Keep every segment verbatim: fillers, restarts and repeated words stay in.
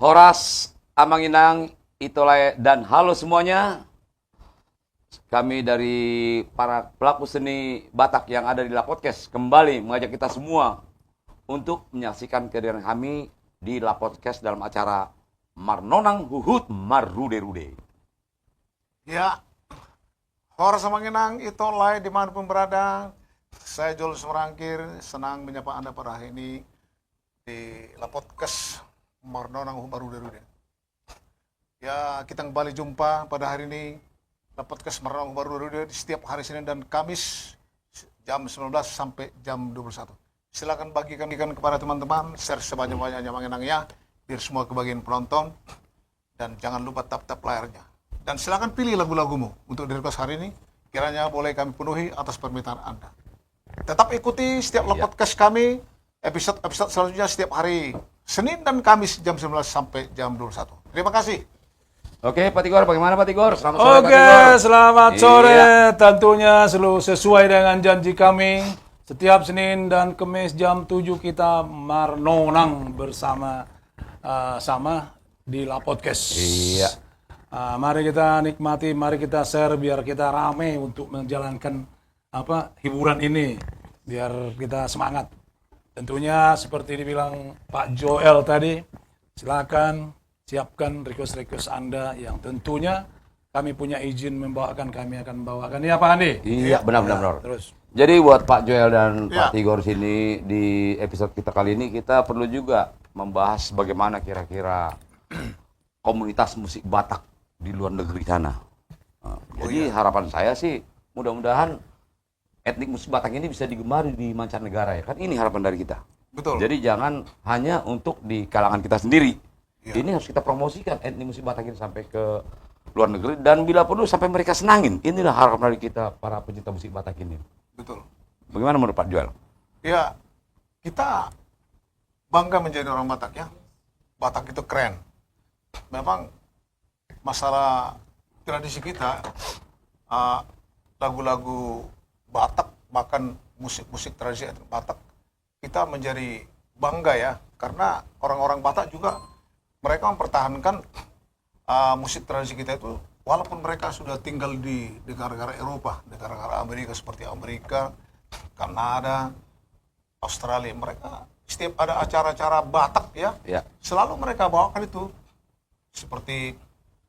Horas, Amang Inang, Ito Lae, dan halo semuanya. Kami dari para pelaku seni Batak yang ada di La Podcast kembali mengajak kita semua untuk menyaksikan kehadiran kami di La Podcast dalam acara Marnonang Huhut Marrude-rude. Ya, horas, Amang Inang, Ito Lae, dimanapun berada. Saya Jol Sumrangkir, senang menyapa Anda pada hari ini di La Podcast Marnonang Huhut Marrude-rude. Ya, kita kembali jumpa pada hari ini, La Podcast Marnonang Huhut Marrude-rude, setiap hari Senin dan Kamis, jam sembilan belas sampai jam dua puluh satu. Silakan bagikan, bagikan kepada teman-teman, share sebanyak-banyaknya, Amang Inang, ya, biar semua kebagian penonton. Dan jangan lupa tap-tap layarnya. Dan silakan pilih lagu-lagumu untuk di-request hari ini. Kiranya boleh kami penuhi atas permintaan Anda. Tetap ikuti setiap La Podcast kami, episode-episode selanjutnya setiap hari Senin dan Kamis jam sembilan belas sampai jam dua puluh satu. Terima kasih. Oke, Pak Tigor, bagaimana, Pak Tigor? Selamat sore, Pak Tigor. Oke, selamat sore. Iya. Tentunya selalu sesuai dengan janji kami. Setiap Senin dan Kamis jam tujuh kita marnonang bersama, eh, sama di La Podcast. Iya. Ah, mari kita nikmati, mari kita share biar kita rame untuk menjalankan, apa, hiburan ini, biar kita semangat. Tentunya seperti dibilang Pak Joel tadi, silakan siapkan request-request Anda yang tentunya kami punya izin membawakan, kami akan bawakan. Ya, Pak Andi? Iya, benar, benar, benar. Terus. Jadi buat Pak Joel dan Pak Tigor sini, di episode kita kali ini kita perlu juga membahas bagaimana kira-kira komunitas musik Batak di luar negeri sana. Nah, jadi harapan saya sih, mudah-mudahan etnik musik Batak ini bisa digemari di mancanegara, ya kan? Ini harapan dari kita. Betul. Jadi jangan hanya untuk di kalangan kita sendiri. Iya. Ini harus kita promosikan etnik musik Batak ini sampai ke luar negeri dan bila perlu sampai mereka senangin. Inilah harapan dari kita para pecinta musik Batak ini. Betul. Bagaimana menurut Pak Joel? Ya, kita bangga menjadi orang Batak, ya. Batak itu keren. Memang masalah tradisi kita, eh, lagu-lagu Batak, bahkan musik-musik tradisi etnik Batak, kita menjadi bangga, ya, karena orang-orang Batak juga, mereka mempertahankan, eh, musik tradisi kita itu, walaupun mereka sudah tinggal di negara-negara Eropa, negara-negara Amerika seperti Amerika, Kanada, Australia, mereka setiap ada acara-acara Batak, ya, selalu mereka bawakan itu. Seperti,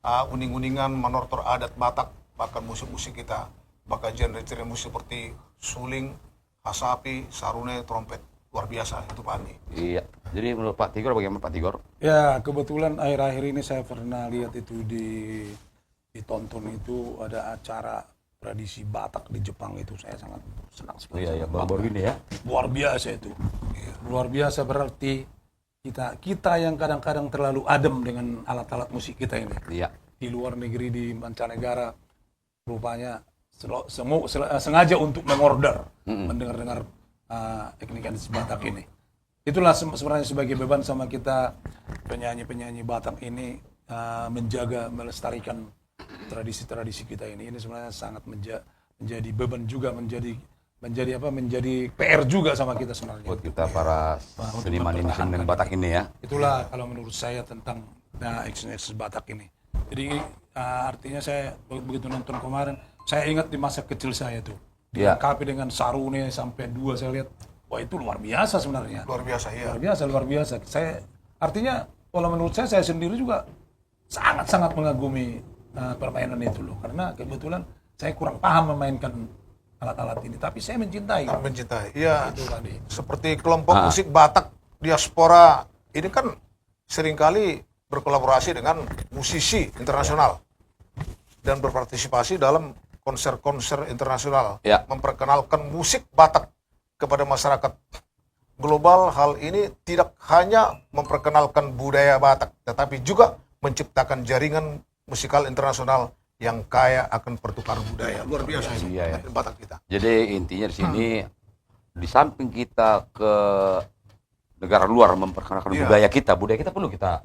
ah, uning-uningan, manortor adat Batak, bahkan musik-musik kita, bahkan genre-genre musik seperti suling, hasapi, sarune, trompet. Luar biasa itu, Pak Andi. Iya. Jadi menurut Pak Tigor, bagaimana, Pak Tigor? Ya, kebetulan akhir-akhir ini saya pernah lihat itu di, ditonton itu ada acara tradisi Batak di Jepang itu, saya sangat senang sekali. Iya, iya, baru-baru ini ya. Luar biasa itu. Iya. Luar biasa berarti kita, kita yang kadang-kadang terlalu adem dengan alat-alat musik kita ini. Iya. Di luar negeri, di mancanegara, rupanya selo-, semu-, sel-, eh, sengaja untuk mengorder, mendengar-dengar, eh, etnik Batak ini. Itulah se-, sebenarnya sebagai beban sama kita penyanyi-penyanyi Batak ini, eh, menjaga, melestarikan tradisi-tradisi kita ini. Ini sebenarnya sangat menja-, menjadi beban juga, menjadi, menjadi apa, menjadi P R juga sama kita sebenarnya. Buat kita para seniman ini, seniman Batak ini ya. Itulah kalau menurut saya tentang, nah, etnis Batak ini. Jadi, eh, artinya saya be-, begitu nonton kemarin, saya ingat di masa kecil saya tuh. Dilengkapi dengan sarune sampai dua saya lihat. Wah, itu luar biasa sebenarnya. Luar biasa, iya. Luar biasa, luar biasa. Saya, artinya, kalau menurut saya, saya sendiri juga sangat-sangat mengagumi, eh, permainan itu loh. Karena kebetulan saya kurang paham memainkan alat-alat ini, tapi saya mencintai. Sangat mencintai, iya. Itu tadi. Seperti kelompok musik Batak diaspora ini kan seringkali berkolaborasi dengan musisi internasional dan berpartisipasi dalam konser-konser internasional, memperkenalkan musik Batak kepada masyarakat global. Hal ini tidak hanya memperkenalkan budaya Batak, tetapi juga menciptakan jaringan musikal internasional yang kaya akan pertukaran budaya. Luar biasa ini, iya, iya, Batak kita. Jadi intinya di sini, di samping kita ke negara luar memperkenalkan budaya kita, budaya kita perlu kita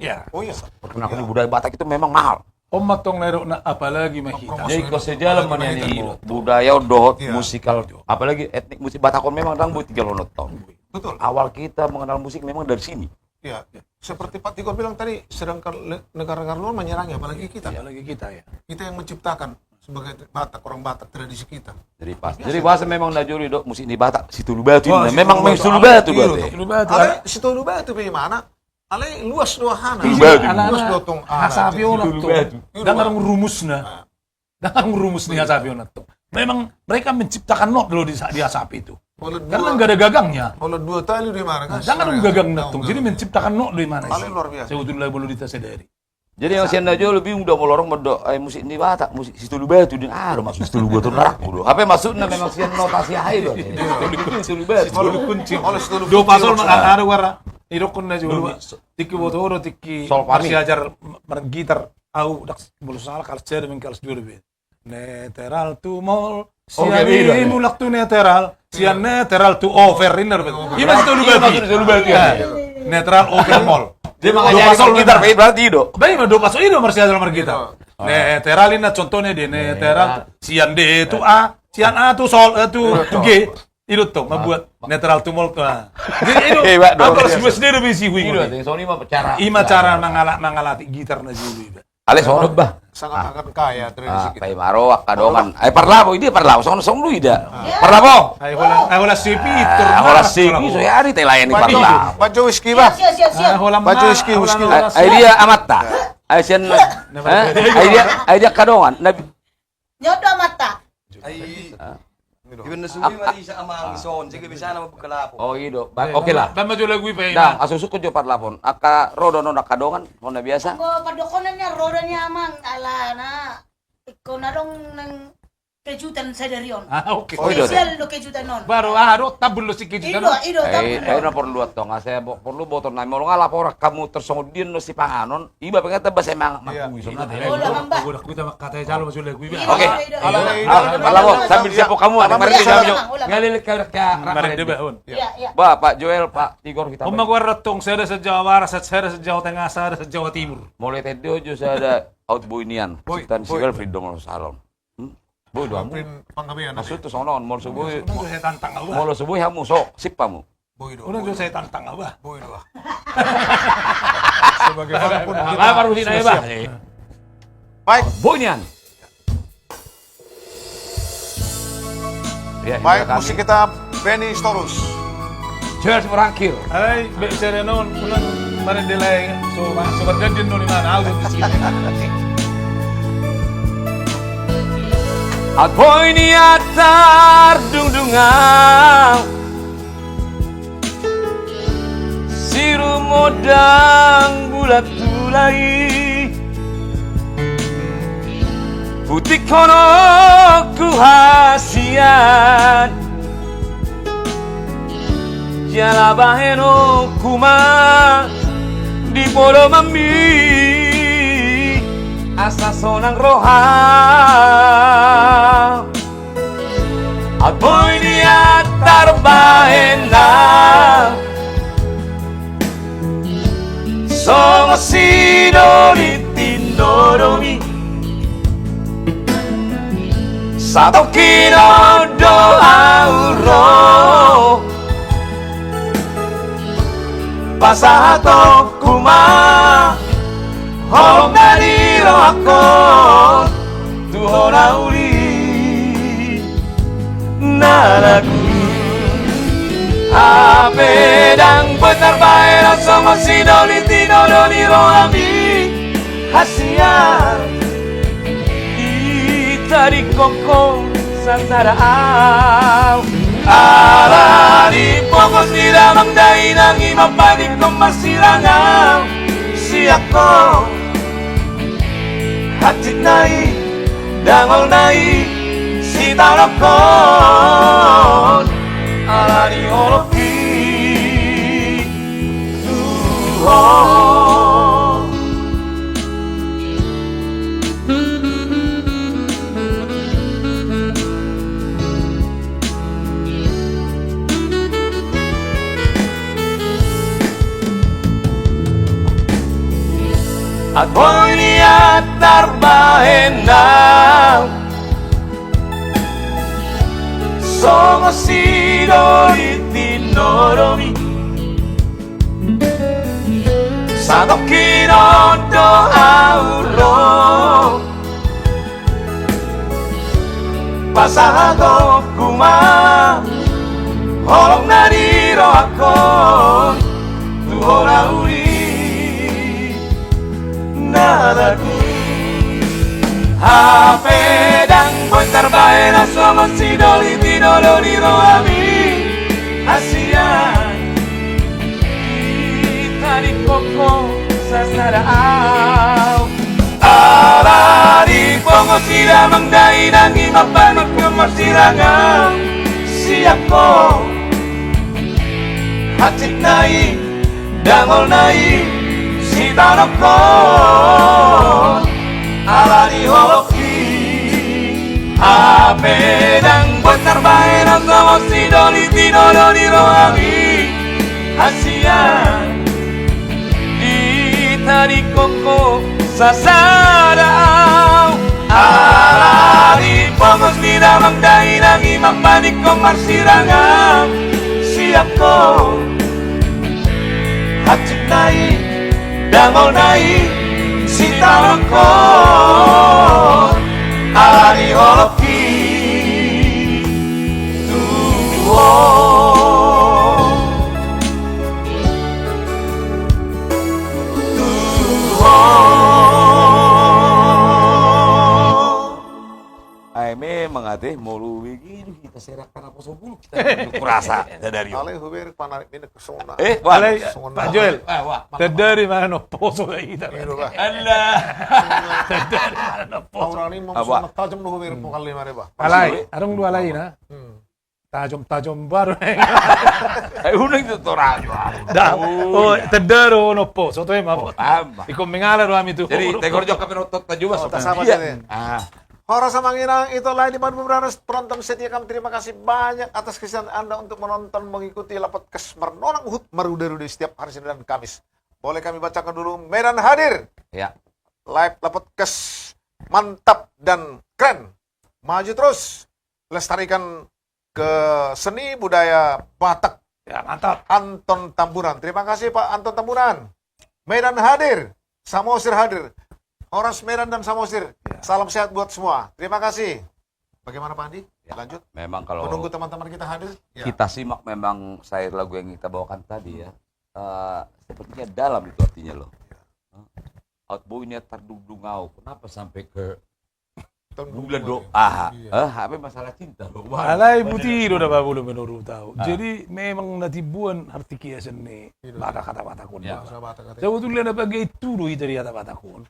perkenalkan. Budaya Batak itu memang mahal. Om matong lerok na apalagi mah kita. Jadi kalau sejalan menyanyi budaya dohot musikal, apalagi etnik musik Batak on memang dang boi tinggal on tong. Betul. Awal kita mengenal musik memang dari sini. Ya, seperti Pak Tigor bilang tadi, sedangkan le-, negara-negara luar menyerangnya, apalagi kita. Apalagi kita, ya. Kita yang menciptakan sebagai Batak, orang Batak, tradisi kita. Jadi pas. Biasa. Jadi bahasa memang na jolo do musik ni Batak, Situlubatu. Wah, memang Situlubatu. Situlubatu. Iya, Situlubatu. Alai Situlubatu pe mana? Alai luas do hana. Situlubatu. Luas do tong. Hasapi on tong. Situlubatu. Dang adong rumusna. Dang adong rumus ni hasapi on tong. Memang mereka menciptakan not dulu di, di hasapi itu. Karena nggak ada gagangnya. Kalau dua tali di mana kan? Dang adong gagang na tong. Jadi menciptakan not di mana? Paling luar biasa. Sebetulnya belum ditasadari. Jadi yang sian na jolo bingung do, molo orang mandok, ai musik ni Batak, musik Situlubatu, dia, ah, masuk Situlubatu, narakku do. Apa maksudnya memang sian notasi ahai do. Situlubatu. Situlubatu. Dua pasol maksudnya. Ada wara, idokkon na jolo. Tingki boto do, tingki marsiajar margitar. Au, dak, molo sala kalas sada mingkalas dua do be. Netral to mall, sian i mulak tu netral, sian netral to over, inna do. Ima Situlubatu. Netral over mall. Dia makanya gitar, berarti do. Ba ima do pasol i do marsiajar margitar. Netral inna contohnya dia, netral. Sian D to A, sian A to sol, eh, to, to G. I do tong, membuat netral to mall to. Jadi i do, apa harus dua sendiri bisi hui. Ima cara mangala-, mangalatih gitar na jolo iba. Ale sono ba. Sangat akan kaya tradisi kita. Paima ro angka dongan. Ai parlabo, ida parlabo, songon songon lu ida. Parlabo. Ai holan, ai holan sepi, holan sepi, so ari te layani parlabo. Bajo whisky ba. Bajo whisky, whisky. Ai dia amanta. Ai sian, ai dia, ai dia angka dongan. Nyodo amanta. Ai. Iba na subi ma di sa amang ison, jege bisa na mambuka lapon. Oh, i do. Oke lah. Dang, asusuk ko jo parlapon. Angka ro do non angka dongan, hona biasa. Anggo pandokonan ni ro do ni amang, alana. Ingkon adong nang kejutan sadari on. Ah, oke. Spesial do kejutan on. Baru, ah, do, tabul do si kejutan on. I do, i do, tabul do. Ai na porlu attong, asa porlu boto nai, molo nga laporan hamu tersongon dia do sipanganon. Iba pengen tamba semangat mangkuison. Oke. Sambil siap hamu. Ba, Pak Joel, Pak Tigor, hita. Sada se-Jawa Barat, sada se-Jawa Tengah, sada se-Jawa Timur. Molo tendo jo sada aut boi nian. Boi, boi. Sitan si Belfri do molo salon. Boi do hamu. Maksud tu sonon, molo so boi. Molo so boi hamu so, sip hamu. Boi do. Unang jo saya tantang au ba. Boi do. Sebagai bang pun kita sudah siap. Baik. Boi nian. Baik, musik kita Benny Sitorus. George Merangkil. Hai, be saya non, unang mari delay. So, so berjanji non di mana? Au di sini. Aut boi nian tardungdung au. Sirumondang bulan tulai, putik honokku hasian. Jala bahenonku ma di podomanmi, asa sonang roham. Aut boi nian tarbahen au songon sidoli tinodomi. Satongkin on do au ro, pasahatonku ma holong na di rohangkon tu ho na uli na lagu. Hape ndang boi tarbahen au songon sidoli tinodomi rohami hasian. Ditadingkon ho sasada au. Ala ni pogos ni damang dainang i ma padingkon marsirang au sian ho. Hansit nai, dangol nai, sitadokkon ala ni holongki tu ho. Aut boi nian tarbahen au songon sidoli tinodomi. Tadok hinon do ahu lo, pasahatonku ma holong na nirohahon tu ho na uli na dagu. Hape ndang boi tarbahen na songon sidoli tinodoli rohami hasian. Ditadingkon ho sasada ahu. Ala dipongos ni damang dainang i mambahen ho marsirangan siap ho. Hansit na i, dangol na i, sitadokkon ala ni holong i. Hape ndang boi tarbahen na songon sidoli tinodoli rohami hasian. Ditadingkon ho sasada ahu. Ala dipongos ni damang dainang i mambahen ho marsirangan siap ho. Hansit na i, dangol na i, sitadokkon ala ni holong i tu ho. Tu ho. Ai memang ate, molo begini kita serahkan apa sobulu kita nunjuk rasa sadari on. Alai huber panarik mina ke sona. Eh, wah. Alai, sona. Pak Joel. Ah, wah. Tadari mana no poso lah kita. Iya, Pak. Allah. Tadari mana no poso. Orang ini mau tajam no huber pokal lima ribu. Alai, adong do alai na. Hmm. Tajom-tajom baru. Eh, unang itu torang. Dah. Oh, tedero no po, soto e mabot. Ikon mengala do ami tu. Jadi tegor jok kami nonton tajom. Iya. Ah. Horas ma inang, itulah di mana penonton setia kami. Terima kasih banyak atas kesediaan Anda untuk menonton, mengikuti Lapodcast Marnonang Uhut marude-rude setiap hari Senin dan Kamis. Boleh kami bacakan dulu, Medan hadir. Ya. Live Lapodcast mantap dan keren. Maju terus. Lestarikan ke seni budaya Batak. Ya, mantap. Anton Tambunan. Terima kasih, Pak Anton Tambunan. Medan hadir, Samosir hadir. Horas Medan dan Samosir. Ya. Salam sehat buat semua. Terima kasih. Bagaimana, Pak Andi? Ya, lanjut. Memang kalau menunggu teman-teman kita hadir, ya, kita simak memang syair lagu yang kita bawakan tadi, ya. Eh, sepertinya dalam itu artinya, loh. Ya. Aut boi nian tardungdung ahu. Kenapa sampai ke bulan do, aha. Iya. Eh, hape masalah cinta do. Alai buti do da, Pak, molo menurut ahu. Ah. Jadi memang na timbuan arti kiasan ni, iya, Batak, kata Batak on. Iya. Bahasa Batak, kata. Sebetulnya na bagian itu do, itu di kata Batak on.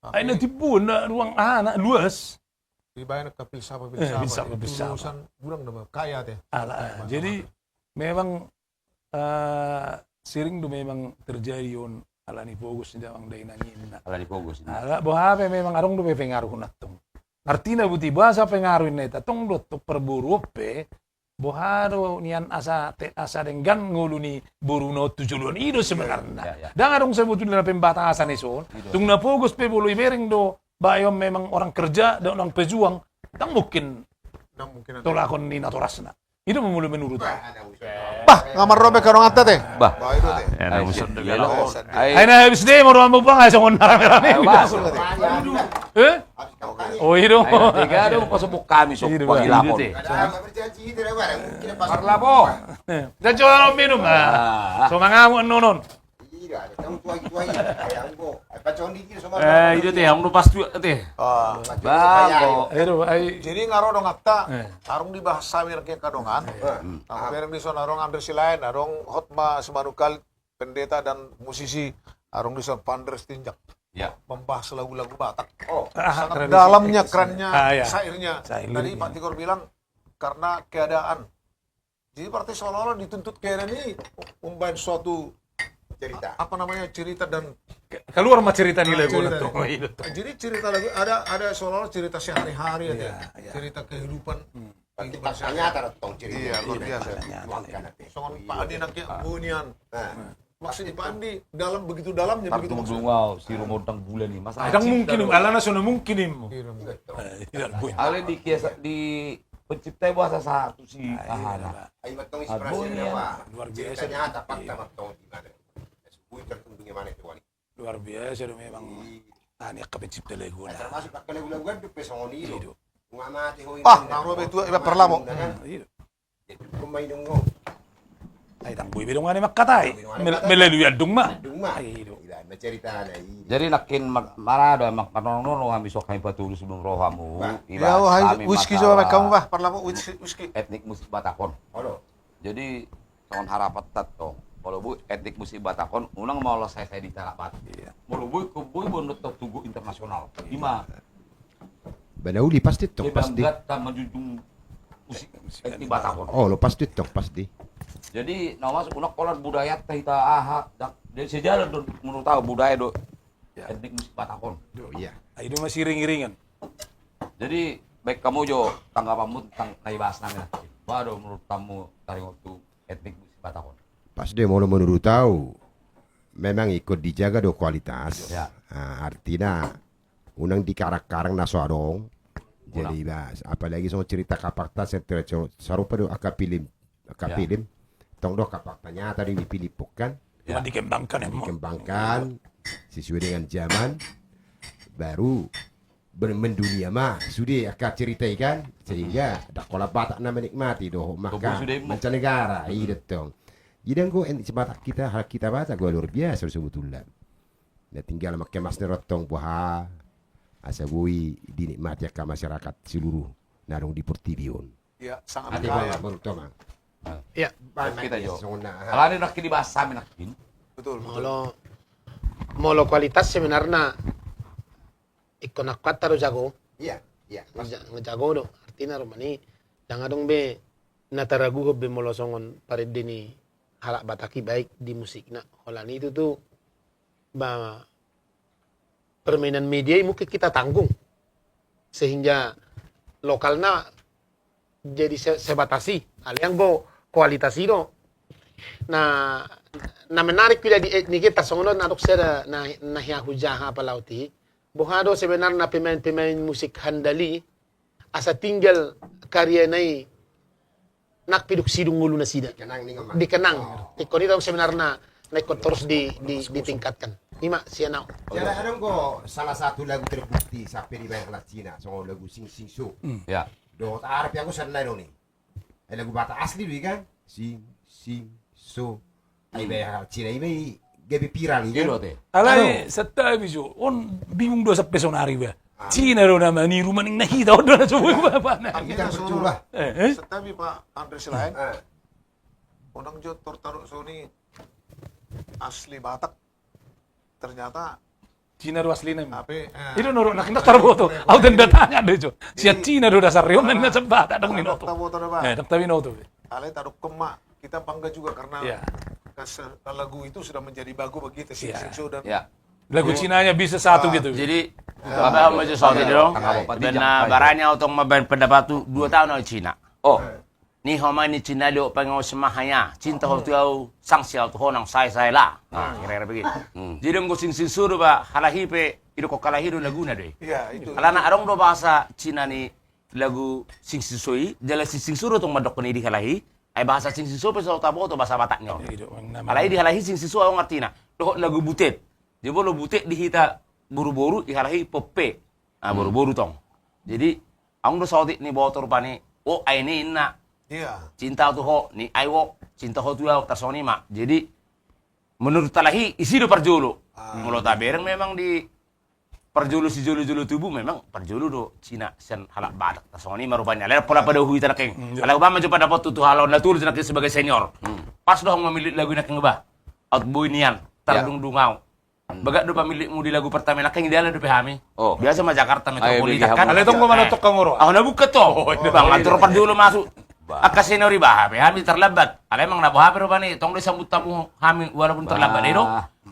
Ai na timbuan na ruang, aha, na luas. Dibaen ka filsafat, eh, filsafat, filsafat, itu filsafat. Urusan orang nama kaya deh. Alah, jadi memang eh, sering do memang terjadi on, ala ni pogos ni damang dainang i ninna. Ala ni pogos i. Ala boha pe memang adong do pe pengaruhna tong. Artina buti boasa pengaruh ninna i, tong do tong parboru on pe, boha do nian asa te-, asa denggan ngolu ni boruna on tu joloan i do sebenarna. Ya, ya. Ndang adong sebetulna na pembatasan i son. Tung na pogos pe molo ibereng do, bae on memang orang kerja, do orang pejuang, ndang mungkin tolakon ni natorasna. I do molo menurut. Bah, nga marrobe ka donganta te. Bah. Bah, itu te. Ai na habis demo do ambo bang, ai songon na rame-rame. Eh? Oh, i do. Ai tiga do, pasubuk kami sok pangilapon. Parlabo. Dan coba minum. Ah. So mangamuk nonon. Eh, i do te, adong do pas dua te. Bang, bo. Jadi nga ro donganta, adong dibahas sawir ke kadongan. Nga bereng dison adong Andre Silaen, adong Hotma Simanungkalit, pendeta dan musisi, adong dison Pandres Tinjak. Ya. Membahas lagu-lagu Batak. Oh. Sangat dalamnya, kerennya syairnya. Tadi Pak Tigor bilang, karena keadaan. Jadi berarti seolah-olah dituntut keadaan ini membawa suatu cerita. Apa namanya, cerita dan keluar ma cerita di lagu itu. Jadi cerita lagu ada, ada seolah-olah cerita sehari-hari aja. Iya, iya. Cerita kehidupan. Berarti kehidupan sehari-hari. Nyata dong cerita. Iya, luar biasa. Songon Pak Andi nangkin bunian. Maksudnya Pak Andi, dalam, begitu dalamnya, begitu maksudnya. Tardungdung ahu, si rumondang bulan i. Masa cinta. Ndang mungkin, alana so na mungkin i. Alai di kiasan, di pencipta i boasa satu si ahana. Ai mattong inspirasi apa? Luar biasa. Cerita nyata, fakta mattong di mana. Sebut tardungdung i mana itu wali. Luar biasa do memang. Iya. Ani angka pencipta lagu na. Termasuk angka lagu-lagu gandum pe songon i do. Iya do. Nunga mate ho i. Ah, nang robe tua iba parlamo. Iya do. Ai ndang boi be dongani mangkatai. Melalui andung ma. Andung ma. Iya do. Jadi nangkin mara do, marnono-nono hami, so hami patulus sebelum ro hamu. Iba, whisky so baen hamu bah, parlamo whisky. Etnik musik Batak on. Jadi songon harapan ta tong, molo boi etnik musik Batak on, unang ma lolos sae-sae di halak Batak. Molo boi, boi boan do tong tu go internasional. Ima. Ba na uli pasti tong, pasti. Kebanggaan ta manjunjung musik etnik Batak on. Olo, pasti tong, pasti. Jadi na masuk unang holan budaya ta hita aha, jadi sejalan do menurut au budaya do etnik musik Batak on. Iya. Ai do masiring-iringan. Jadi baen hamu jo tanggapanmu tentang na ibahas nami nangkin. Boha do menurut hamu taringot tu etnik musik Batak on? Pas do, molo menurut au memang ingkon dijaga do kualitas. Artina unang dikarang-karang na so adong. Jadi ibahas, apalagi songon cerita Kapakta, sarupa do angka film. Angka film, tong do angka fakta nyata do dipilih kan. Cuma dikembangkan, dikembangkan sesuai dengan zaman, baru mendunia ma sude angka cerita i kan, sehingga ndang holan Batak na menikmati dohot ma angka mancanegara i do tong. Jadi anggo etnik Batak hita, halak hita Batak do luar biasa sebetulna. Na tinggal ma kemasna do tong boha asa boi dinikmati angka masyarakat seluruh na adong di portibi on. Iya, sangat kaya. Iya, banyak. Alani nangkin dibahas hami nangkin. Betul, betul. Molo, molo kualitas sebenarna ingkon angka hata do jago. Iya, iya. Jago do. Artina rupani ndang adong be na taraguhon be molo songon parende ni halak Batak i baik di musikna. Holan i tutu ba permainan media i mungkin kita tanggung sehingga lokalna jadi sebatas i. Alai anggo kualitas i do na menarik pida di etnik i, tarsongon on adong sada na hea hujaha apalauti. Boha do sebenarna pemain-pemain musik handal i asa tinggal karyana i nang pe dung sidung ngolu nasida. Dikenang. Ingkon i do sebenarna na ingkon torus ditingkatkan. Ima sian au. Jala adong do salah satu lagu terbukti sampe dibayar halak Cina, songon lagu Sing Sing So. Dohot arep i anggo sian na do ni. Lagu Batak asli do i kan? Sing Sing So. Ai bayar halak Cina i ma i gabe viral i kan? Alai santabi jo, on bingung do sampe sonari ba. Cina do na maniru, maning na hita on do na so boi ba. Santabi Pak Andre Silaen. Unang jo tor taruh soni asli Batak. Ternyata Cina do aslina. I do na ro nangkin ndang tarboto. Au tanda tanya do jo. Sian Cina do dasar i on, na sian Batak ndang binoto. Ndang tabinoto. Alai tadokkon ma, kita bangga juga karena lagu itu sudah menjadi bagu bagi kita, Sing Sing So dan lagu Cinanya bisa satu gitu. Jadi, barani au tong mambaen pendapat tu dua taon au di Cina. Oh. Ni ho ma ni Cina do pangaos mahaya, cinta ho tu au, sangsi au tu ho nang sae-sae la. Kira-kira begitu. Jadi anggo Sing Sing So do ba halak i pe, idokkon halak i do laguna do i. Alana adong do bahasa Cina ni lagu Sing Sing So i, jala Sing Sing So do tong mandokkon i di halak i. Ai bahasa Sing Sing So pe so taboto bahasa Batak ni on. Alai di halak i Sing Sing So adong artina. Dohot lagu Butet. Jadi molo butet di hita boru-boru, di halak i pope. Boru-boru tong. Jadi adong do saotik ni boto rupani, o ai ni inna. Cinta au tu ho, ni ai o cinta ho tu au, tarsongon i ma. Jadi menurut halak i, isi do parjolo. Molo tabereng memang di parjolo sijolo-jolo tubu memang parjolo do Cina sian halak Batak, tarsongon i ma rupani. Alai pola pada huhut nangkin. Alai umpama jo pandapothu tu halak on na tolu nangkin sebagai senior. Pas do ho mamillit lagu i nangkin ba. Aut boi nian, tardungdung au. Bagak do pamilitmu di lagu pertama nangkin, dialap dope hami. Biasa ma Jakarta metropolitan kan. Alai tong ma nonton kangoro. Aho na buka tong. Bang, atur parjolo masuk. Angka senior i ba hape hami terlambat. Alai emang na boha pe rupani, tong do isambut hamu hami walaupun terlambat i do.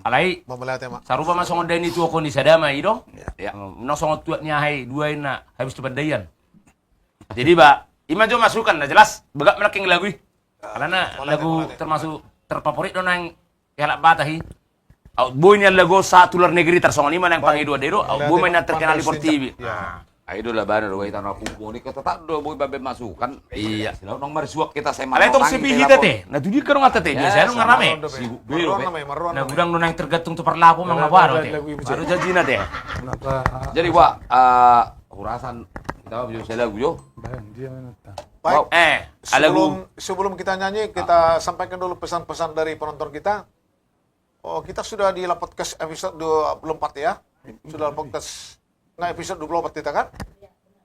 Alai sarupa ma songon dai ni tuokon i, sada ma i do. Nang songon tuak ni aha i, dua inna habis tu pandaian. Jadi ba, ima jo masukan na jelas bagak ma nangkin lagu i. Alana lagu termasuk terfavorit do nang halak Batak i. Aut boi nian lagu on sahat tu luar negeri, tarsongon i ma nang pangidoan da i do. Aut boi ma nian terkenal di portibi. Ai do labana do, ita na pungpung ni, ketatap do, boi baen masukan. Iya. Sila nang marsuak kita, saya. Alai tong sepi hita te. Na tudik ka dong ata te, biasa dong rame. Sibuk be do. Na gudang do naeng tergantung tu parlapo, mangapa do te. Baru janjina te. Jadi, wah, eh, hurasan, kita bisa lagu jo. Baik, sebelum, sebelum kita nyanyi, kita sampaikan dulu pesan-pesan dari penonton kita. Oh, kita sudah di podcast episode dua puluh empat ya. Sudah podcast, nggak, episode dua puluh empat kita kan?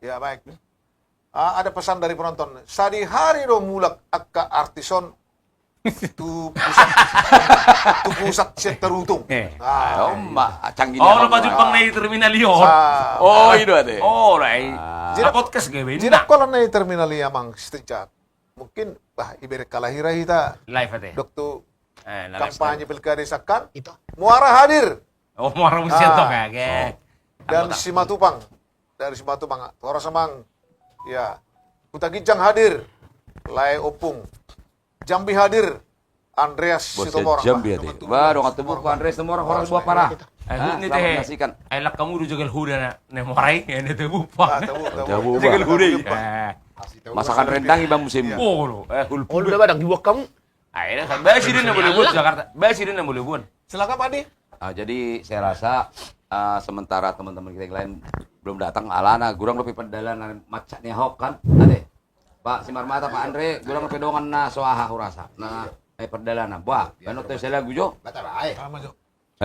Ya, baik. Ah, ada pesan dari penonton. Sadihari do mulak angka artis on tu pusat, tu pusat sian Tarutung. Eh. Ah, oh, ma, canggih. Oh, lo pajumpang na i terminal i on. Oh, i do ate. Oh, rai. Jadi podcast gabe. Jadi kalau na i terminal i, amang Sitinjak. Mungkin, bah, iberek kalahiran hita. Live ate. Doktu, eh, kampanye pilkada sahkan. Muara hadir. Oh, Muara musi tong ya. Dan Simatupang. Dari Simatupang. Horas amang. Ya. Huta Ginjang hadir. Lae Opung. Jambi hadir. Andreas Situmorang. Jambi ate. Wah, dong ate buku Andreas Situmorang, horas buah parah. Eh, hut ni te. Eh, lak kamu du jagal huda na, ne morai, ne te bupa. Jagal huda. Masakan rendang iba musim. Oh, lo. Eh, hul. Oh, lo, badang dibuat kamu. Ayo, kan basi dia na boleh buat Jakarta. Basi dia na boleh buat. Silakan, Pak Adi. Ah, jadi saya rasa, ah, sementara teman-teman kita yang lain belum datang, alana gurang dope pardalanan macak ni ahok kan. Ate. Pak Simarmata, Pak Andre, gurang dope dongan na so aha hurasa. Na, eh, pardalanan. Wah, baen hon te sai lagu jo. Bata bae.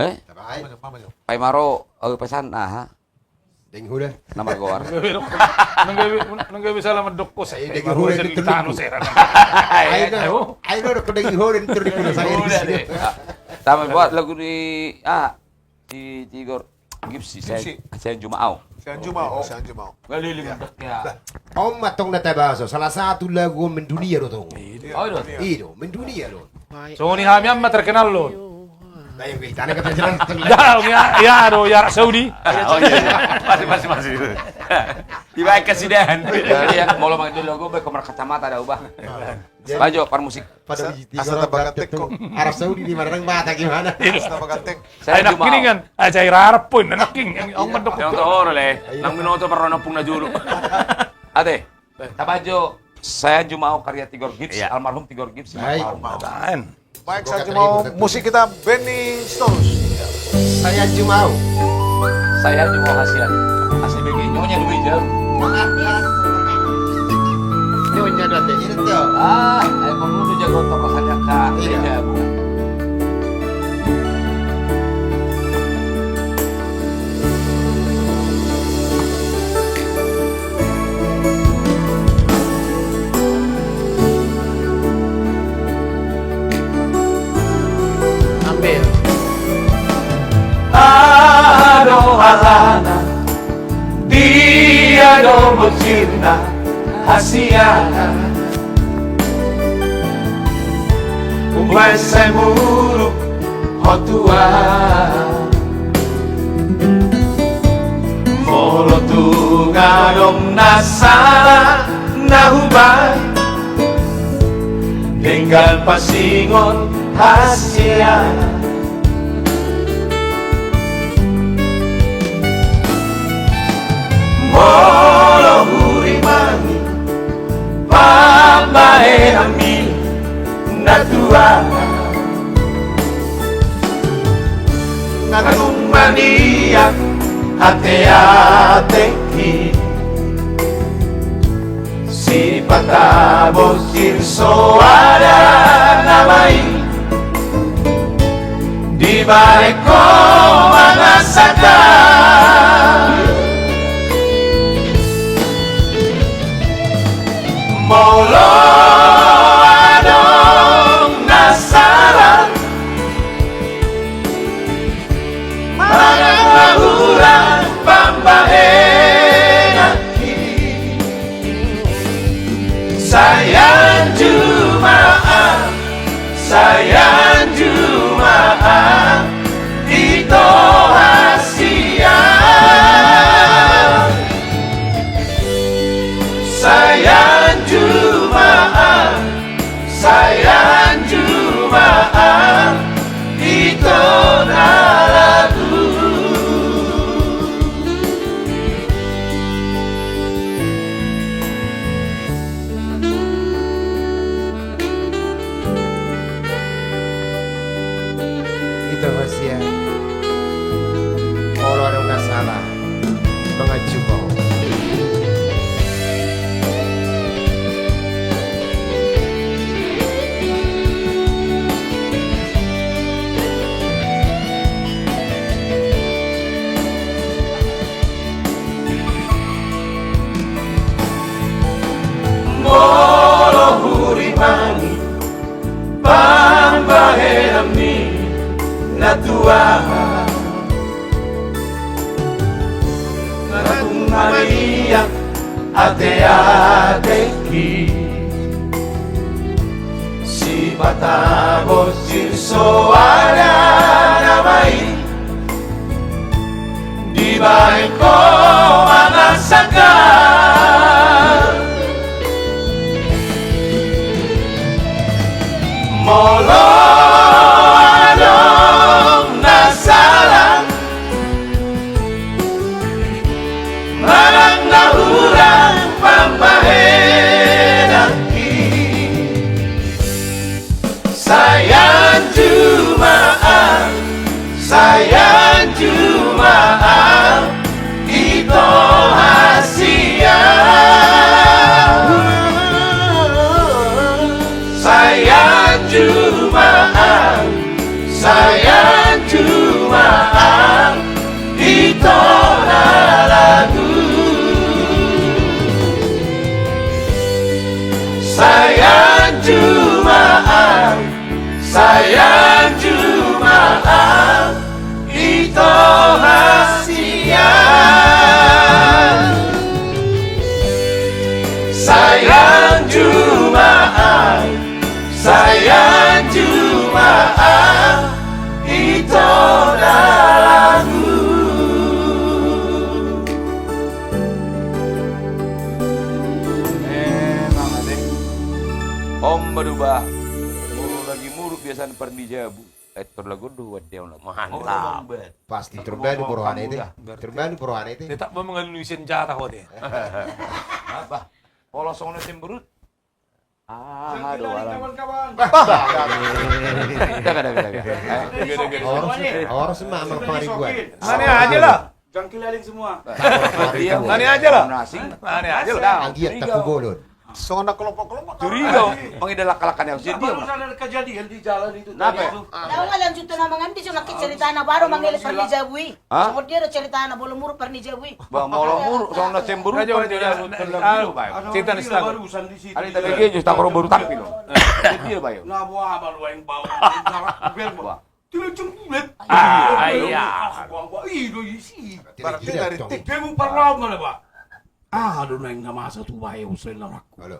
Eh? Paima ro, eh, pesan, aha. Dengki huda. Na margoar. Nang gabe, nang gabe sala mandok ko, sai dengki huda. Ayo, ayo, dengki huda. Tama buat lagu ni, ah, si Tigor Gipsy, Gipsy. Sai anju ma au. Sai anju ma au, sai anju ma au. Galiling dak ya. On ma tong na tabaso, salah satu lagu mendunia do tong. I do, mendunia do. Songon i hami on ma terkenal lo. Ya, ya do, ya Arab Saudi. Masih, masih, masih. Tiba kasidahan. Molo mangido lagu, baen ko markacamata da, bah. Bajo parmusik. Asa tabagateng ko. Arab Saudi di mana nang mata gimana? Asa tabagateng. Sai nangkiningan. Aja ira Arab pun nangking. Yang mandok. Yang tahu le. Nang minoto parona pung na julu. Ate. Tabajo. Sai anju ma au karya Tigor Gips, almarhum Tigor Gips. Baik, sai anju ma au. Musik kita Benny Stones. Sai anju ma au. Sai anju ma au hasian. Asli bege nyonya dulu jauh. Nyonya date. Ah, ayo perlu tu jago untuk rasanya kak. Iya. Amin. Aha do alana, dia do bocirna hasian. Umbahen sai muruk ho tuan. Molo tung adong na sala na hubaen, denggan pasingot hasian. Molo hurimangi pambahenanmi na tuana, nga tung maniak ateatengki. Sipata bocir soada na baen dibaen ho mangasahon. Molo adong na sala manang na hurang pambahenanki, sai anju ma au, sai anju ma au, ito hasian. Sai anju ma au, sai anju ma au, ito na lagu. Ate-ateki, sipata bocil so ada nama i, dibaen ho mangasakan. Molo adong na sala manang na hurang pambahenanki, sai anju ma au, sai anju ma au, ito hasian. Sai anju ma au, sai anju ma au, ito na lagu. Sai anju ma au, sai anju ma au, ito hasian. Sai anju ma au, sai anju ma au, ito na lagu. Emang ate. Omba do bah. Muruk lagi muruk biasana parnijabu. Eh, tor lagu do buat dia. Mantap. Pasti terbaru rohana itu. Terbaru rohana itu. Tetap mau mengalungi senjata ho dia. Bah. Polos songon na sembrut. Ah, aduh, alam. Bah, bah, bah. Daga, daga, daga. Horas, horas ma, ma pangaribuan. Mana aja lah. Jangkil aling semua. Mana aja lah. Mana aja lah. Anggiat tapu bolon. Songon na kelompok-kelompok. Curiga, mangida lakalakan yang sih dia. Baru ada kejadian di jalan itu. Kenapa? Tahu nggak lanjut tuh nama ngan di sana ceritana baru manggil parnijabu i. Hah? Songon dia ada ceritana, molo muruk parnijabu i. Bah, molo muruk, songon na sembrut parnijabu. Cerita ni barusan di situ. Ada tadi dia justru baru tampil. Dia bayo. Nah, buah abal wain bau. Wah. Tidak jengkulet. Ah, iya. Wah, wah, iya, do isi. Berarti dari tik. Dia mau parlau mana, Pak? Ah, aduh, naeng na masa tu bayo, selain larakku. Halo.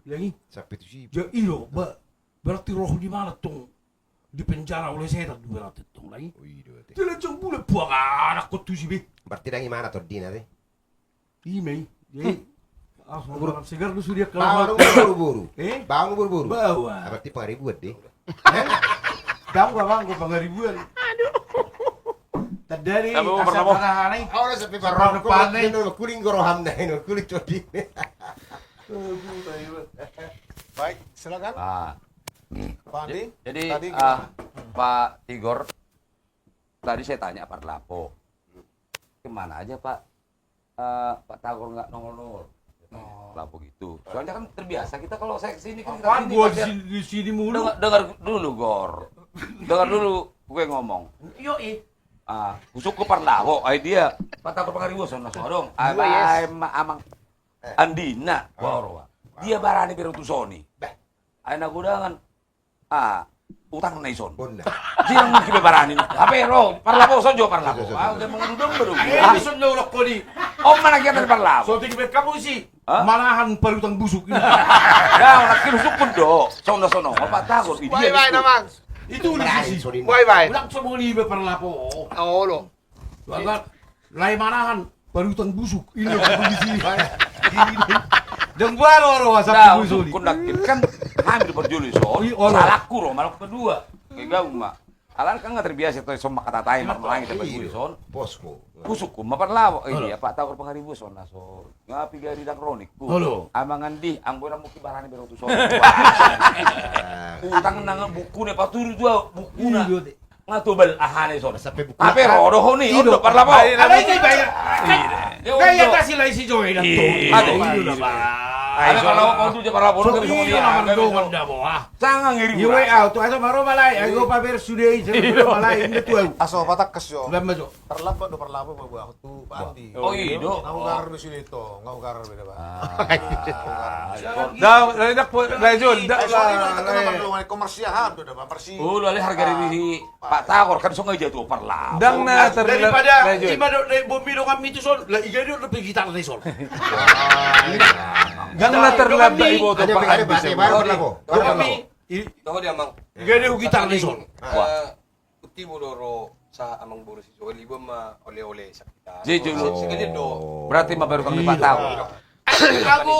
Lagi? Sampai tu si. Ya, iyo, ba-, berarti roh di mana, tong? Di penjara oleh setan tu berarti tong lagi. Oh, iya, berarti. Telanjang bulat buang anak kau tu si be. Berarti dari mana tondina te? Ima i. Jadi, ah, segar tu sudah kalau bangun buru-buru. Eh? Bangun buru-buru. Bawa. Berarti pangaribuan deh. Bangun, bangun, pangaribuan. Aduh. Tadi kasar mana nih? Orang sepi parokok, kuling goroham dah ini, kuling tondina. Baik, silakan. Ah. Pak Andi, jadi, tadi ah, gimana? Pak Tigor, tadi saya tanya Parlapo. Kemana aja, Pak? Eh, Pak Tagor nggak nongol-nongol. Oh. Parlapo gitu. Soalnya kan terbiasa kita kalau saya kesini kan kita sini, gua di sini, di sini mulu. Dengar, dengar dulu, Gor. Dengar dulu gue ngomong. Yo, eh. Ah, husungkun Parlapo, ai dia. Pak Tagor pangaribuan, songon na so adong. Ai, ai, ma-, amang Andina, Gor, wa. Dia barani bere tu soni. Bah. Ai na godangan. Ah, utangna ison. Bona. Dia mungkin be barani. Hape ro, Parlapo, so jo Parlapo. So, so, so. Ah, udah mengadu domba dong. Eh, ison do ulok koni. Om mana kita Parlapo? So tinggi bet kamu sih. Hah? Malahan parutang busuk ini. Ya, orang kira sukun do. Songon na songon. Apa takut? Bye bye, namang. Itu di sisi. Bye bye. Ulang semua ni be Parlapo. Oh, lo. Bagan, lae manahan, parutang busuk. Ini lo, di sini. Dang balo ro, asap di sini. Kondaktir kan, kami di perjoli so. Salahku ro, malam kedua. Kayak gabung, Mak. Alan kan nggak terbiasa tuh, sama kata tai, marmalang kita perjoli son. Posko. Busuk ku, ma Parlapo. Eh, iya, Pak Tagor pangaribuan son, na so. Ngapi gari dang ronik ku. Halo. Amangan di, anggo ramu ki barani bere tu son. Utang nang buku ne, paturu juga buku na. Iya, deh. Nga tobal ahane son. Sampai buku. Tapi rodo honi, ido. Ondo Parlapo. Ada ini bayar. Iya. Gaya kasih lai si Joy dan tuh. Ada. Ido lah, Bang. Ai, parlapo, kau tu je parlapo. Sanga ngeri. Iwe au tu aso maro malai, ai go paber sude i, sanga maro malai, inda tu au. Aso patangkas jo. Bamba jo. Terlambat do parlapo, babu, aku tu Pak Andi. Oh, i do. Nunga hugarar do sude i, nunga hugarar beda, Pak. Dah, dah, dah, dah, Jul, dah. Komersial do, Pak Persi. Oh, lu ale harga diri. Pak Tagor kan songon i jatuh parlapo. Dang na terlambat. Daripada ima do, dai bomi do kami tu son, lah iga do dope gitar ni son. Dang na terlambat iboto Pak Andi. Baru parlapo. Baru parlapo. Toho dia, Amang. Iga do gitar ni son. Wah. Uti bodo ro sa amang boru si Joel, iba ma oleh-oleh sakita. Jadi, Jul. Sekalian do. Berarti ma baru kami Pak Tagor. Ago,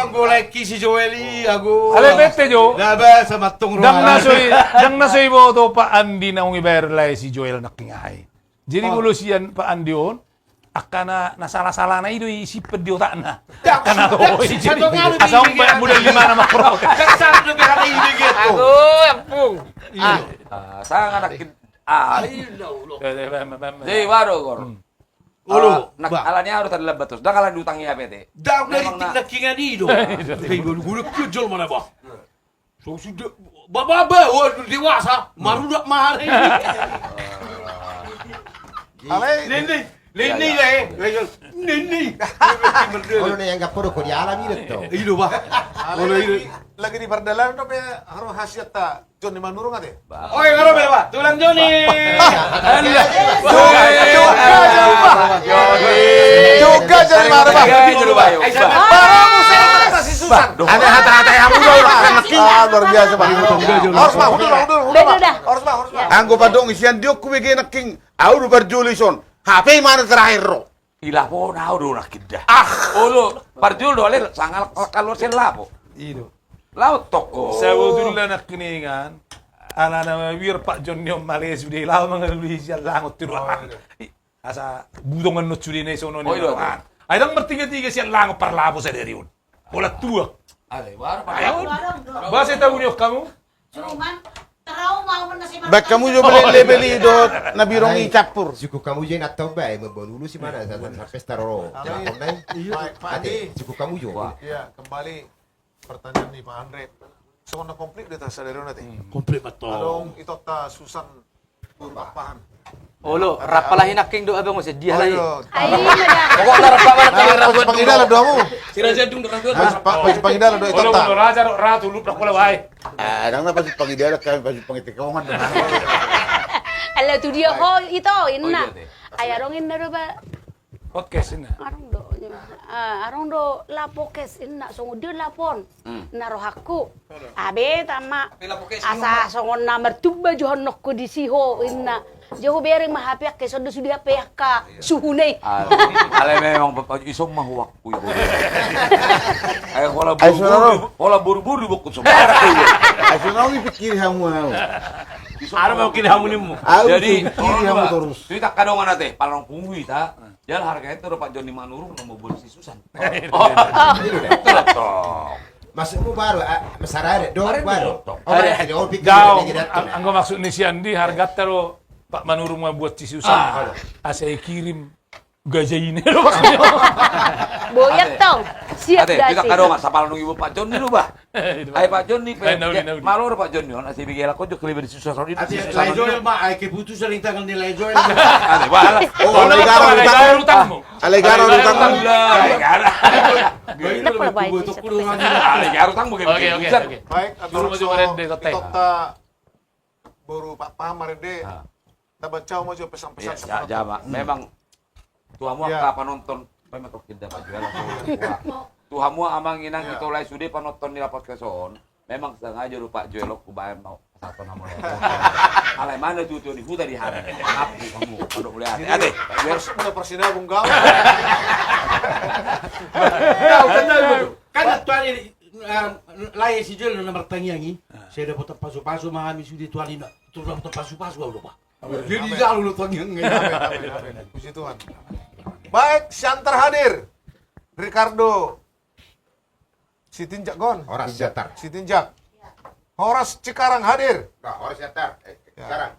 anggo laengki si Joel i, ago. Ale bete jo. Daba sama tong. Dang na so i, dang na so iboto Pak Andi naung ibaen lae si Joel nangkin ai. Jadi molo sian Pak Andi on, angka na, na sala-salana i do i simpen di otakna. Angka na toho i. Asa umbaen model di mana ma protes. Ago, ampung. Sanga nangkin. Jadi baru, Gor. Olo, ala ni au do terlambat terus. Dang ala diutangi hape te. Dang dari tik nangkin i do. Hei, guluk-guluk jol mana, bah. So sudah, bah, bah, bah, wah, dewasa, marudak mahar ini. Nini, nini, nini. Olo, na ianggap podo ko di alam i do. I do, bah. Olo, i do. Lagi di pardalanan dope haru hasiat ta. Joni Manurung ate. Oi, ngaro be, bah. Tulang Joni. Juga Joni Manurung, bah. Ada hata-hata yang udah, udah. Luar biasa, bah. Harus, bah, udah, udah, udah, bah. Harus, bah, harus, bah. Anggo pandok sian diok ku bege nangkin. Au do parjolo i son. Hape i mana terakhir ro. Ilapon au do nangkin da. Ah. Olo, parjolo do ale sanga kaluar sian lapo. I do. Laho toko. Sabotulna nangkin i kan. Ala na mabiar Pak Joni on male sude laho mangalului sian langot tu do. Asa butongan not sude na i sonon i do. Ai dang martiga-tiga sian langot parlapo sadari on. Bola tua. Ayo. Bah, saya tahu ni kamu. Cuman trauma au na si. Bah, kamu jo beli, beli do na birong i campur. Cukup kamu jo na tau bah, membangun ulu si mana sampai staro. Cukup kamu jo. Ya, kembali pertanyaan ni Pak Andre. Songon na komplit do ta sadari on ate. Komplit betul. Adong ito ta Susan. Olo, rap pala hinaking do abang ose dia lai. Pokokna rap pala hinaking do amu. Si Raja Dung do Raja. Pasupasu pangidalan do ito ta. Olo, Raja do Ratu lup dak pala bae. Ah, dang na pasupasu pangidalan kami pasupasu pangitekongan do. Ala tu dia ho ito inna. Ai adong inna do ba. Podcast inna. Adong do. Ah, adong do lapo kes inna songon dia lapon. Na rohakku. Abe tama. Asa songon na martumba johon nokku di siho inna. Joho bereng ma hape angka i songon do sude hape angka suhuna i. Ale memang bapak ison ma huakku i. Ai hola buru-buru, hola buru-buru bokku sombara. Ai songon i pikiri hamu au. Ada mau kiri hamu nimu. Jadi pikiri hamu terus. Cerita kadongan ate, palang punggu ita. Jala harga itu do Pak Joni Manurung na mambuat si Susan. Oh. Maksudmu baru, ah, mesara do baru. Anggo maksud ni si Andi harga ta do Pak Manurung mambuat si Susan. Asa i kirim gaja ini do maksudnya. Boyak tong. Siap ate, da kita si. Kadongan sapala nungi buat Pak Joni do bah. Ai Pak Joni pe. Malo do Pak Joni on, asa i bege lakon jo kelebihan si Susan on. Ate, Lai Joel ma, ai keputusan di tangan ni Lai Joel. Ate bah. Oh, ale gara utangmu. Ale gara utangmu. Ale gara utangmu. Baik, abis itu ito ta boru Pak Paham marende. Tabaca ma jo pesan-pesan. Memang tu hamu angka panonton, memang tokin dapat jual. Tu hamu amang inang ito lai sude panonton ni podcast on. Memang sengaja do Pak Joel on hubaen mau satu nama. Alai mana tu tu ni huta di hari. Maaf tu kamu, pondok mulia ate. Ate. Biar sudah persinabung gaul. Kan tuan ini, eh, lai si Joel na martangiang i. Saya dapat pasu-pasu ma hami sude tuan ini. Terus dapat pasu-pasu au do bah. Jadi jalo do tangiang. Puji Tuhan. Baik, Siantar hadir. Ricardo Sitinjak, Gon. Horas Siantar. Sitinjak. Horas Cikarang hadir. Nah, Horas Siantar. Eh, Cikarang.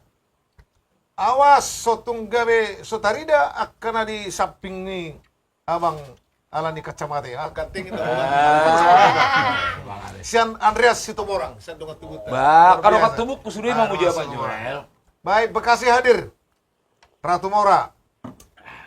Awas, so tung gabe so tarida angka na di samping ni Abang Ala ni kacamata i, ah, ganteng itu. Sian Andreas Situmorang, sian Dongan Tubu. Bah, kalau Dongan Tubuku sudah mau muji apa, Joel? Baik, Bekasi hadir. Ratu Mora.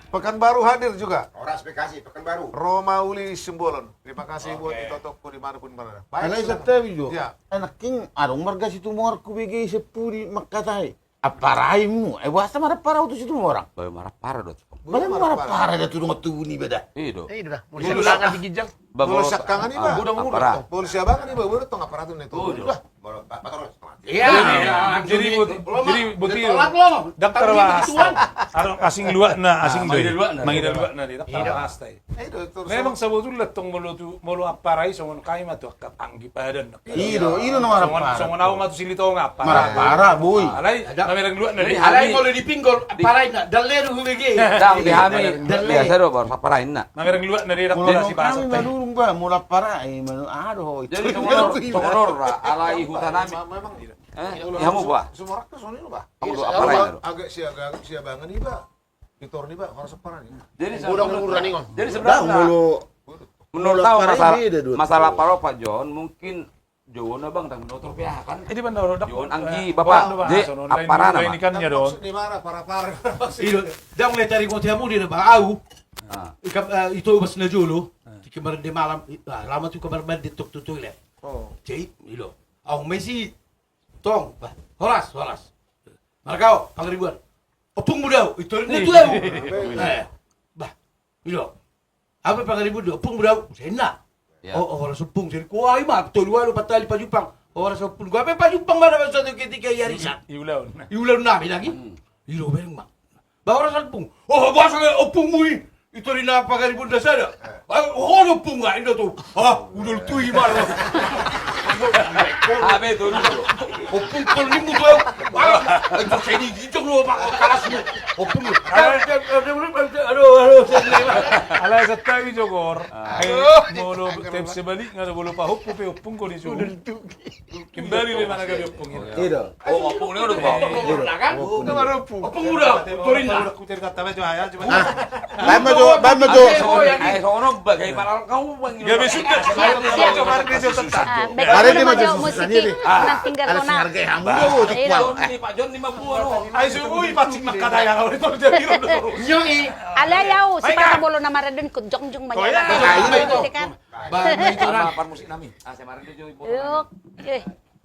Pekanbaru hadir juga. Horas Bekasi, Pekanbaru. Roma Uli Simbolon. Terima kasih buat Ito Toko di mana pun berada. Baik, silakan. Alai santabi jo. Ya. Anak king, adong marga Situmorang hubege i, sampulu mangkatai. Ampara i mu, eh, boasa marampara tu Situmorang? Bah, marampara do tu. Bah, marampara do tu Dongan Tubu niba da. Iya do. Iya do. Molo siangkangan di ginjang. Bah, molo siangkangan iba. Molo siabangan iba, molo tong ampara tu na itu. Iya. Jadi, jadi boti daktar bahasa. Asing luatna, asing do. Mangido luatna di daktar bahasa i. Memang sabotulna tong molo tu, molo ampara i songon hami ma tu angka panggi padan. Ido, ido na marampara. Songon au ma tu Silitonga ampara. Marampara, boi. Alai mamereng luatna di hami. Alai molo di pinggol ampara i na dalle do hubege. Dang, di hami. Dalle. Biasa do baru ampara i na. Mamereng luatna di daktar bahasa. Molo ampara i, aduh. Jadi songon on ra, alai huta nami. Memang. Eh, hamu bah. Sumorang ke songon i bah. Hamu do ampara i na do. Agak siaga, siabangan iba. Pintor niba, horas ampara i. Jadi sebenarnya, jadi sebenarnya, menurut au, masalah, masalah ampara, Pak John, mungkin jauh na bang, tapi notor pea kan. Jadi benar, John, anggi bapak, jadi ampara nama. Maksud di mana, para-para? Ido, dang mulai taringot hamu di na bah, au. Ikam, eh, ito bas na jolo, di kamar mandi malam, ah, lama tu kamar mandi tok tu toilet. Jadi, ido. Au mesi, tong, bah, horas, horas. Marga au, Pangaribuan. Ompungmu do au, ito rinna tu au. Eh, bah, ido. Aha pe Pangaribuan do, ompungmu do au, senna. Oh, horas ompung, senna. Kuai ma, tolu alu patali pajumpang. Horas ompung. Gabe pajumpang ma na satu ketika i arisan. Iulan. Iulan nami lagi. Ido bereng ma. Bah, horas ompung. Oh, bah, ompungmu i. Ito rinna Pangaribuan da sada. Ah, ho do ompung nga inda tu. Ah, udol tu i ma. Abe tu. Ompung tol nimmu tu. Ah, itu seni gijong lo pak kalas lo. Ompung. Aduh, aduh, aduh. Alai santabi jo gor. Molo tem sebalik nga molo pahompu pe ompung ko di so. Kembali le mana gabe ompung ini. Ido. Oh, ompung ini udah. Ompung udah. Ompung udah. Torinna. Baen ma jo, baen ma jo. Ai sono bagai maral kau bang. Ya besok. Marende ma jo. Musik i nang tinggal kona. Alas harga hamu. Ini Pak John lima puluh. Ai subui pancing mangkatai kau itu jadi. Nyoi. Alai au sipata molo na marende jongjong manyala. Ba, ba, itu orang. Par musik nami. Ah, saya marende jo. Oke,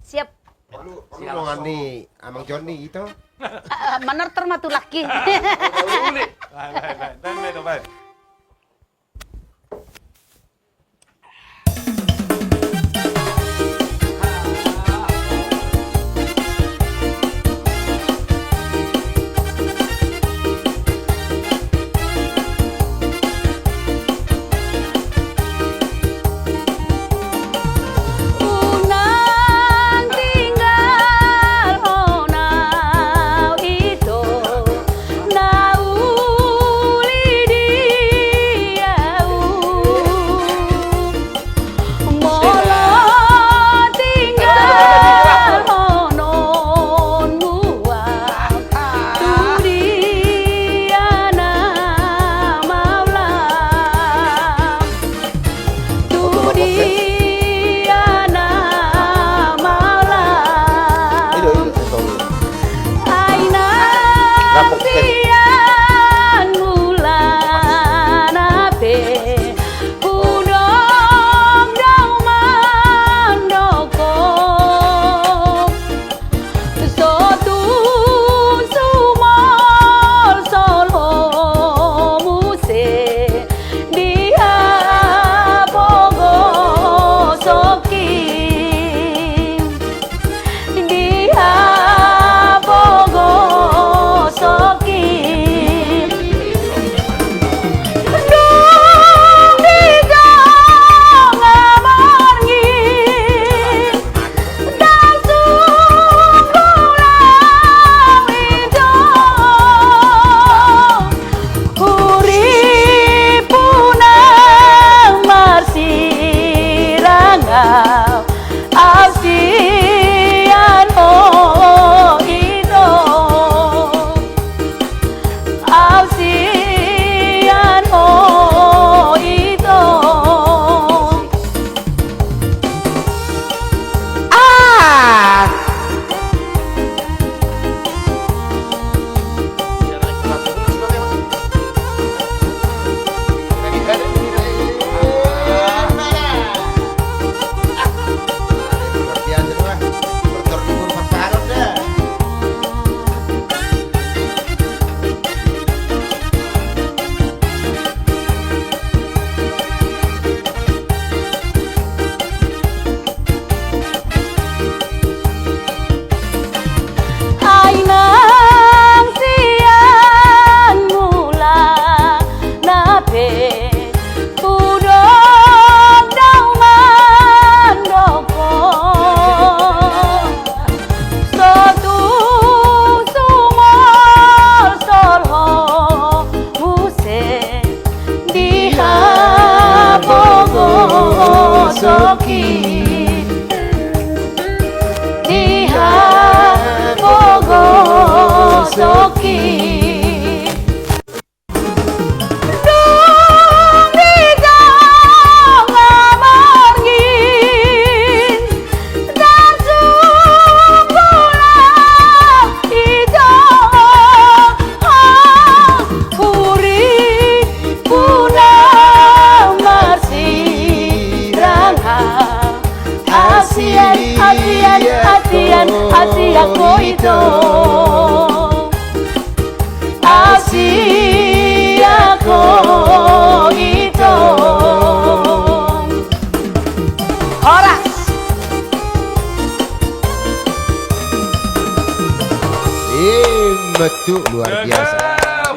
siap. Perlu, perlu dongan ni Amang Joni ito. Ah, ah, manortor ma tu laki. Baen, baen, baen.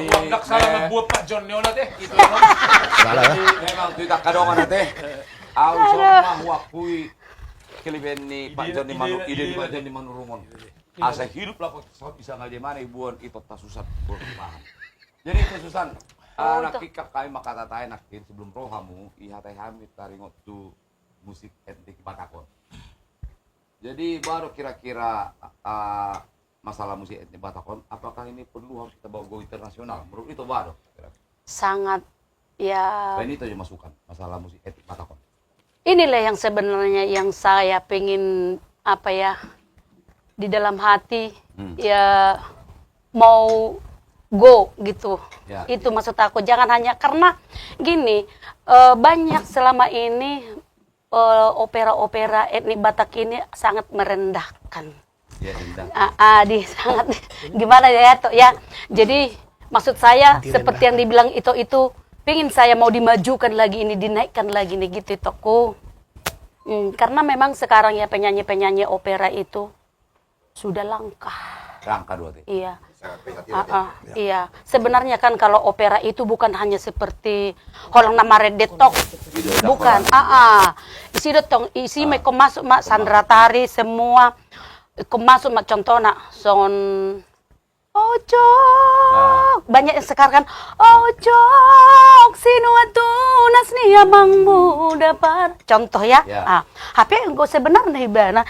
Dak salah membuat Pak John ni ona te. Salah, ya. Jadi memang tu ita kadongan na te. Au songon ma huakui kelebihan ni Pak John ni manu, ide ni Pak John ni Manurung on. Asa hidup lah kok bisa ngalih mana ibuan itu tasusan. Jadi itu Susan, ah, nangkin kami mangkatai nangkin sebelum rohamu, ihatai hami taringot tu musik etnik Batak on. Jadi baru kira-kira, ah, masalah musik etnik Batak on, apakah ini perlu harus kita bawa go internasional? Menurut itu baru. Sangat, ya. Ini itu aja masukan masalah musik etnik Batak on. Inilah yang sebenarnya yang saya pengen, apa ya, di dalam hati, ya, mau go gitu. Ya. Itu maksud aku. Jangan hanya karena gini, eh, banyak selama ini eh, opera-opera etnik Batak ini sangat merendahkan. Ya, rendah. Ah, ah, di sangat gimana ya, toh, ya. Jadi maksud saya seperti yang dibilang Ito itu, pengen saya mau dimajukan lagi ini, dinaikkan lagi nih gitu, Itoku. Hmm, karena memang sekarang ya penyanyi-penyanyi opera itu sudah langka. Langka dua te. Iya. Sangat prihatin. Ah, ah, iya. Sebenarnya kan kalau opera itu bukan hanya seperti holan na marende tok. Bukan. Ah, ah. Isi do tong, isi ma ingkon masuk ma Sandra Tari semua. Ingkon masuk ma contohna songon Ojok. Banyak yang sekarang kan, ojok sinuan tunas ni amangmu dapar. Contoh ya. Ah, hape enggo sebenarna ibana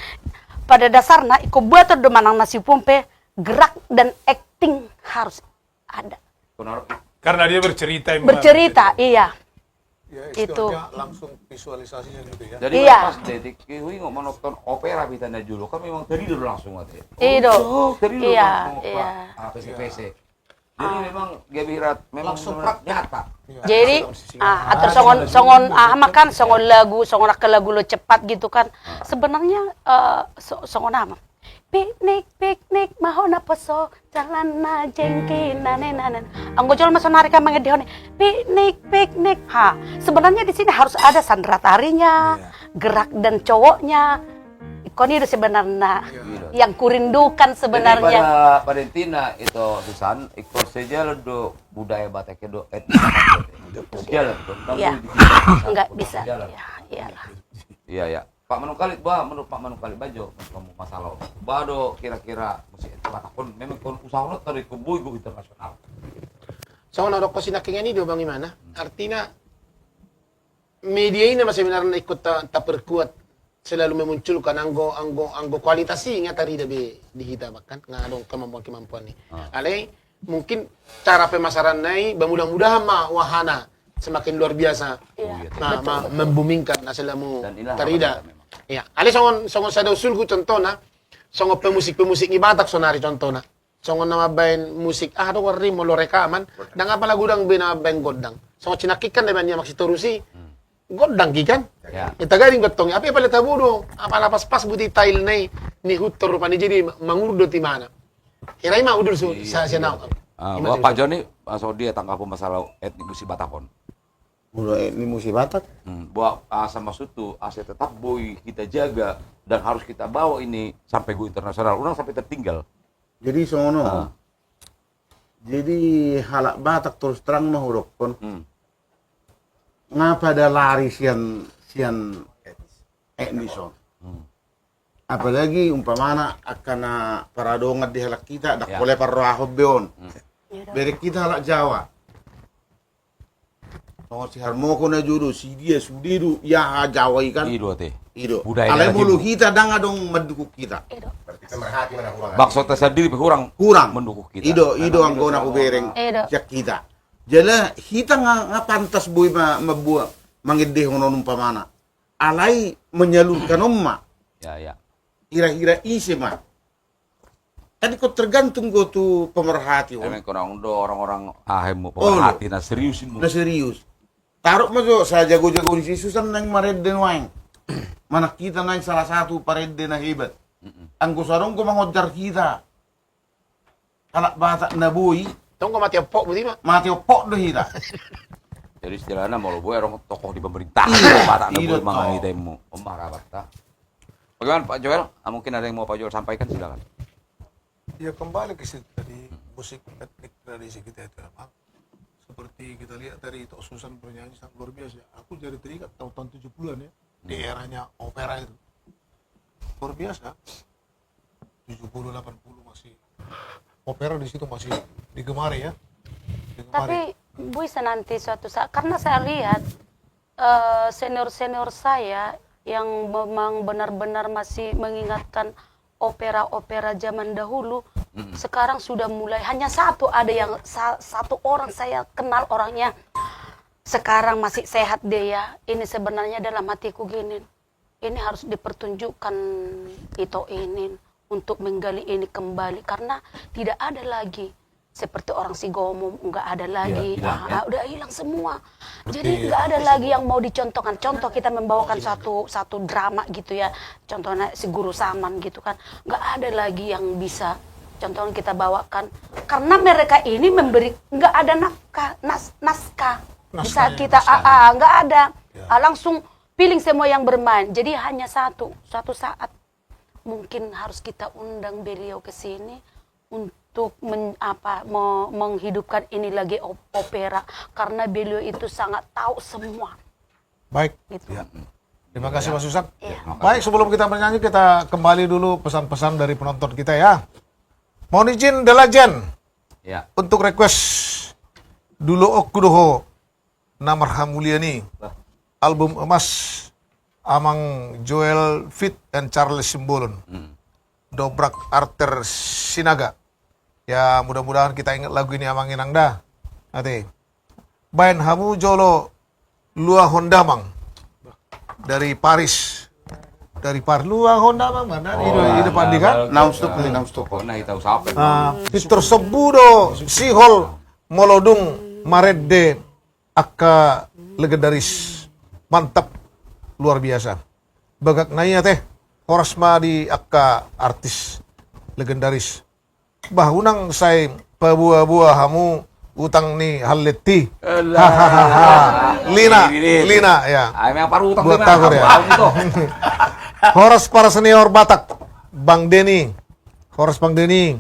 pada dasarna ingkon buat do manang na si Pompe, gerak dan acting harus ada. Karena dia bercerita, bercerita, iya. Ya, itu istilahnya langsung visualisasinya gitu ya. Jadi pas detik huingot menonton opera beta na jolo kan memang tadi dulu langsung ada. Iya. Tadi dulu langsung apa, apa sih pese. Jadi memang gabe hirat memang langsung nyata. Jadi ah, atur songon songon ah makan songon lagu songon lagu lo cepat gitu kan. Sebenarnya eh, songon ama Piknik, piknik, ma ho na poso, jalan na jengki, nane, nane. Anggo jolo ma sonari kan mangedehon, piknik, piknik. Ha, sebenarnya di sini harus ada sandera tarinya, gerak dan cowoknya. Ingkon i do sebenarna yang kurindukan sebenarnya. Jadi pada, pada intina ito Susan, ingkon sejalan do budaya Batak do etnik. Sejalan do. Enggak bisa. Iya, iya. Pak Manungkalit, bah, menurut Pak Manungkalit Bajo, masalah on. Bah do kira-kira musik Batak on memang ingkon usahahon tadi ingkon boi go internasional. Songon na hudok sinangkaning i do Bang Imana, artina media i na ma sebenarna ingkon ta, taperkuat selalu memunculkan anggo, anggo, anggo kualitas i nga tarida be di hita bahkan nga adong kemampuan-kemampuan i. Alai mungkin cara pemasaranna i, bah, mudah-mudahan ma wahana semakin luar biasa. Iya. Ma, ma, membumingkan na selamu tarida. Iya, alai songon, songon sada usulku contohna, songon pemusik-pemusik ni Batak sonari contohna. Songon na mambaen musik, ah, do warri molo rekaman, ndang apa lagu dang be na mambaen gondang. Songon sinangkaning na baen ni Amak Sitorus i, gondang i kan? Ita gading gotong i, apa pala tabo do, apala pas-pas buti tail na i, ni hutor rupani jadi mangurdot imana. Hira i ma udul su, sa, sa nau. Ah, Pak Joni, songon dia tanggapan masalah etnik musik Batak on? Molo etnik musik Batak? Hmm, buat asa maksud tu, asa tetap boi kita jaga dan harus kita bawa ini sampai go internasional, unang sampai tertinggal. Jadi songon on. Jadi halak Batak terus terang ma hudokkon. Nga pada lari sian, sian etnis on. Apalagi umpamana angka na paradongan di halak kita, ndang pola parrohahon be on. Bereng hita halak Jawa. Songon si Harmoko na jolo, si dia sude do, ia Jawa i kan. I do ate. I do. Alai molo hita ndang adong mandukung hita. Bangsonta sandiri pe hurang. Hurang. Mandukung hita. I do, i do anggo na hubereng sian hita. Jala hita nga, nga pantas boi ma, mambuat, mangendehon on umpamana. Alai menyalurkan on ma. Ya, ya. Hira-hira ise ma. Kan ingkon tergantung do tu pemerhati on. Emang kurang do orang-orang ahemmu pemerhati na serius. Na serius. Taruh ma jo, sajago-jago ni si Susan naeng marende nuaeng. Manang hita naeng salah satu parende na hebat. Anggo so adong do mangonjar hita. Halak Batak na boi. Tong do mate ompok berarti ma. Mate ompok do hita. Jadi istilahna molo boi adong tokoh di pemerintahan. Iya. Batak na boi mangahitemmu. Om harapan ta. Bagaimana Pak Joel? Ah, mungkin ada yang mau Pak Joel sampaikan, silakan. Ya kembali ke situ tadi. musik etnik tradisi kita itu emang seperti kita lihat tadi, Tok Susan bernyanyi sangat luar biasa. Aku jadi teringat tahun-tahun tujuh puluhan ya, di eranya opera itu. Luar biasa. Tujuh puluh, delapan puluh masih opera di situ masih digemari ya. Digemari. Tapi bisa nanti suatu saat, karena saya lihat eh, senior-senior saya yang memang benar-benar masih mengingatkan opera-opera zaman dahulu, sekarang sudah mulai, hanya satu, ada yang sa- satu orang saya kenal orangnya, sekarang masih sehat dia. Ini sebenarnya dalam hatiku gini, ini harus dipertunjukkan Ito ini untuk menggali ini kembali, karena tidak ada lagi seperti orang Sigomo, nggak ada lagi. Hilang, ah, ya? Udah hilang semua. Jadi nggak ada lagi yang mau dicontohkan. Contoh, kita membawakan satu satu drama gitu ya, contohnya si Guru Saman gitu kan, nggak ada lagi yang bisa contohnya kita bawakan, karena mereka ini memberi, nggak ada nafkah, nas- naskah. Bisa kita, ah, ah, nggak ada. Ah, langsung feeling semua yang bermain. Jadi hanya satu, suatu saat mungkin harus kita undang beliau ke sini untuk men- apa, me- menghidupkan ini lagi op- opera, karena beliau itu sangat tahu semua. Baik. Gitu. Ya. Terima kasih, Mas Susan. Iya. Baik, sebelum kita menyanyi, kita kembali dulu pesan-pesan dari penonton kita ya. Mohon izin, Delajen, untuk request Duloonku do ho na marhamulian i, album emas Amang Joel feat and Charles Simbolon. Dobrak Arthur Sinaga. Ya, mudah-mudahan kita ingat lagu ini, Amang Inang da. Ate. Baen hamu jolo Luahon Damang. Dari Paris. Dari Paris. Luahon Damang mana? Ida, Ida Pandi kan? Naustuk, Naustuk. Pokoknya kita usap. Ah, Victor Sobudo, Sihol, molo dung marende angka legendaris. Mantap. Luar biasa. Bagak na i ate. Horas ma di angka artis legendaris. Bah, unang sai paboa-boa hamu utang ni hallet i. Hahaha. Lina, Lina ya. Buat Tagor ya. Horas para senior Batak. Bang Denny. Horas Bang Denny.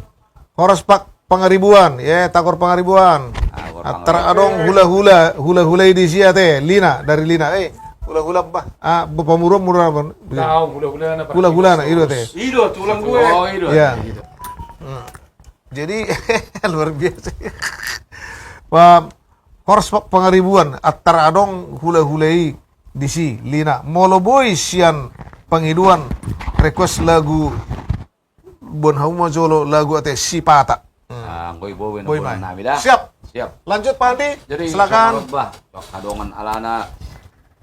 Horas Pak Pangaribuan, ye, Tagor Pangaribuan. Antar adong hula-hula, hula-hula i disi ate, Lina, dari Lina. Eh, hula-hula bah, ah, pamuruan, muruan. Hula-hula na, ido ate. Ido, tulang gue. Oh, ido. Ya. Jadi, luar biasa. Wah, horas Pak Pangaribuan, antar adong hula-hula i disi, Lina. Molo boi sian pangidoan request lagu Boan hamu ma jolo lagu ate Sipata. Anggo i boi, boi ma. Siap. Siap. Lanjut Pak Andi. Jadi silakan. Bah, adong alana